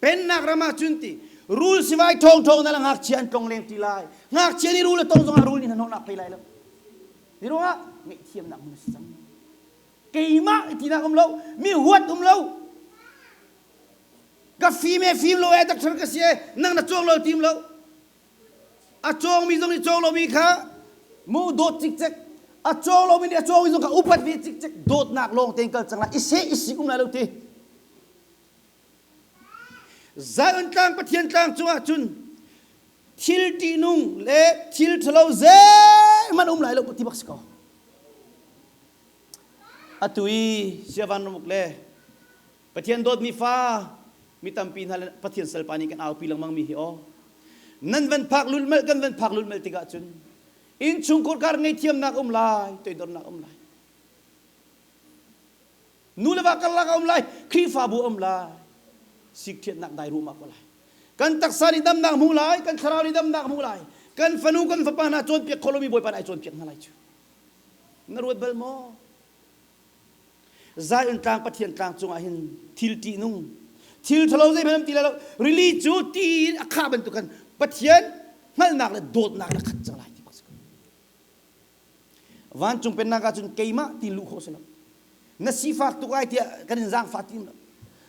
Pennak ram ah cun ti rul sivai ṭhawng na la ngakchia an tlong leng ti lai. Ngakchia nih rul a tong zongah rul nih hnahnawhnak pei lai lo. Hi ruangah ngaihthiamnak hmun a si cang. Keimah tinak um lo, mi huat um lo. Ka fim e fim lo e doctor ka si e nang na cawng lo tim lo. A cawng mi zong nih cawng lomi kha mu dawt cikcek. A cawng lomi nih a cawng mi zong kha upat ve cikcek. Dawtnak lawng tein kal cang lai. I seh i sik um lai lo ti. Zion tlang Pathian tlang cungah cun thil ṭihnung le thil ṭhalo zeihmanh um lai lo ti bak si ko. Atu i Siavan ramuk le Pathian dawtmi fa mi tampi hna le Pathian salpa nih kan aupi lengmang mi hi aw. Nan van phak lulhmalh kan van phak lulhmalh tikah cun innchungkhar kar ngaihthiamnak um lai, toidornak um lai. Nu le va karlak a um lai, Khrihfabu a um lai. Sikthiatnak dai ruahmah ko lai. Kan taksa nih damnak hmu lai, kan thlarau nih damnak hmu lai. Kan fanu kan fapa hna cawnpiak kho lomi Bawipa nih ai cawnpiak hna lai cu. Na ruat bal maw? Zion tlang Pathian tlang cungah hin thil ṭihnung, thil ṭhalo zeihmanh um ti lai lo. Rili cu ti in a khah bantuk khan Pathian hngalhnak le dawtnak in a khat cang lai ti bak si ko. Vancung pennak ah cun keimah ti luh khawh si lo. Na sifak tuk ai tiah kan in zaangfah ti lo.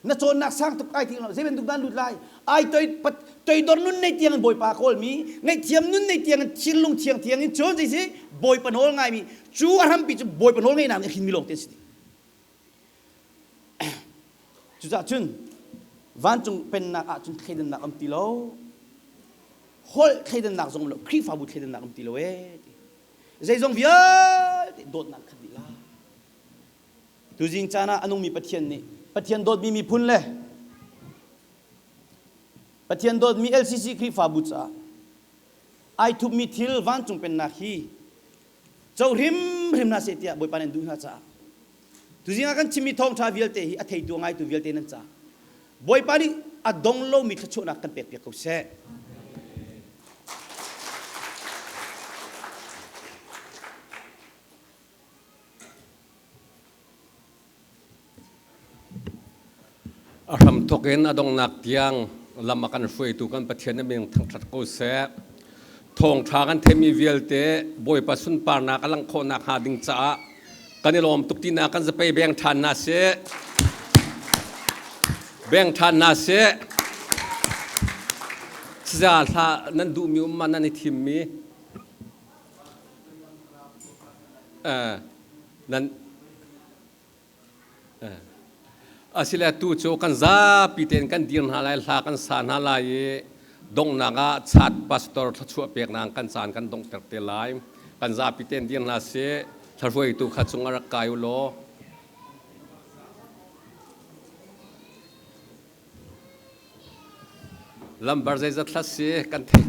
Na cawnnak sang tuk ai ti lo. Zei bantuk dan lut lai? Ai toi toidor nun nei tiang in Bawipa kawlmi, ngaihthiam nun nei tiang in thinlung thiang tiang in cun zei si Bawipa nawl ngaimi cu a hrampi cu Bawipa nawl ngeihnak nih a hrinmi lawng te si. Cucaah cun vancung pennak ah cun thleidannak um ti lo. Holh thleidannak zong lo, Khrihfabu thleidannak um ti lo ee ti. Zeizong vialte dawtnak khat dih lai. Tuzing caan ah a nungmi Pathian nih Pathian dawtmi miphun le Pathian dawtmi LCC Khrihfabu caah ai thupmi thil vancung pennak hi co hrimhrim hna seh tiah Bawipa nih an duh hna caah tuzing ah kan chimmi thawngṭha vialte hi a theitu a ngaitu vialte nan caah Bawipa nih a dong lomi thluachuahnak kan pekpiak ko seh. A hramthawk in a donghnak tiang lam a kan hruaitu kan Pathian na min thangṭhat ko seh. Thawngṭha kan theihmi vialte Bawipa sunparnak a langh khawhnak hnga ding caah kan i lawm tuk tinak kan zapei beng ṭhan hna seh. Beng ṭhan hna seh. Saza hla nan duhmi um ma nan i thimmi nan Asile tu cu kan zapi tein kan dir hna lai, hla kan sa hna lai i donghnak ah chat pastor thluachuah peknak kan caan kan donghter te lai. Kan zapi tein dir hna sih, thla-hruaitu kha cung ah rak kai u law. Lambar zeizat hlat si kan theih.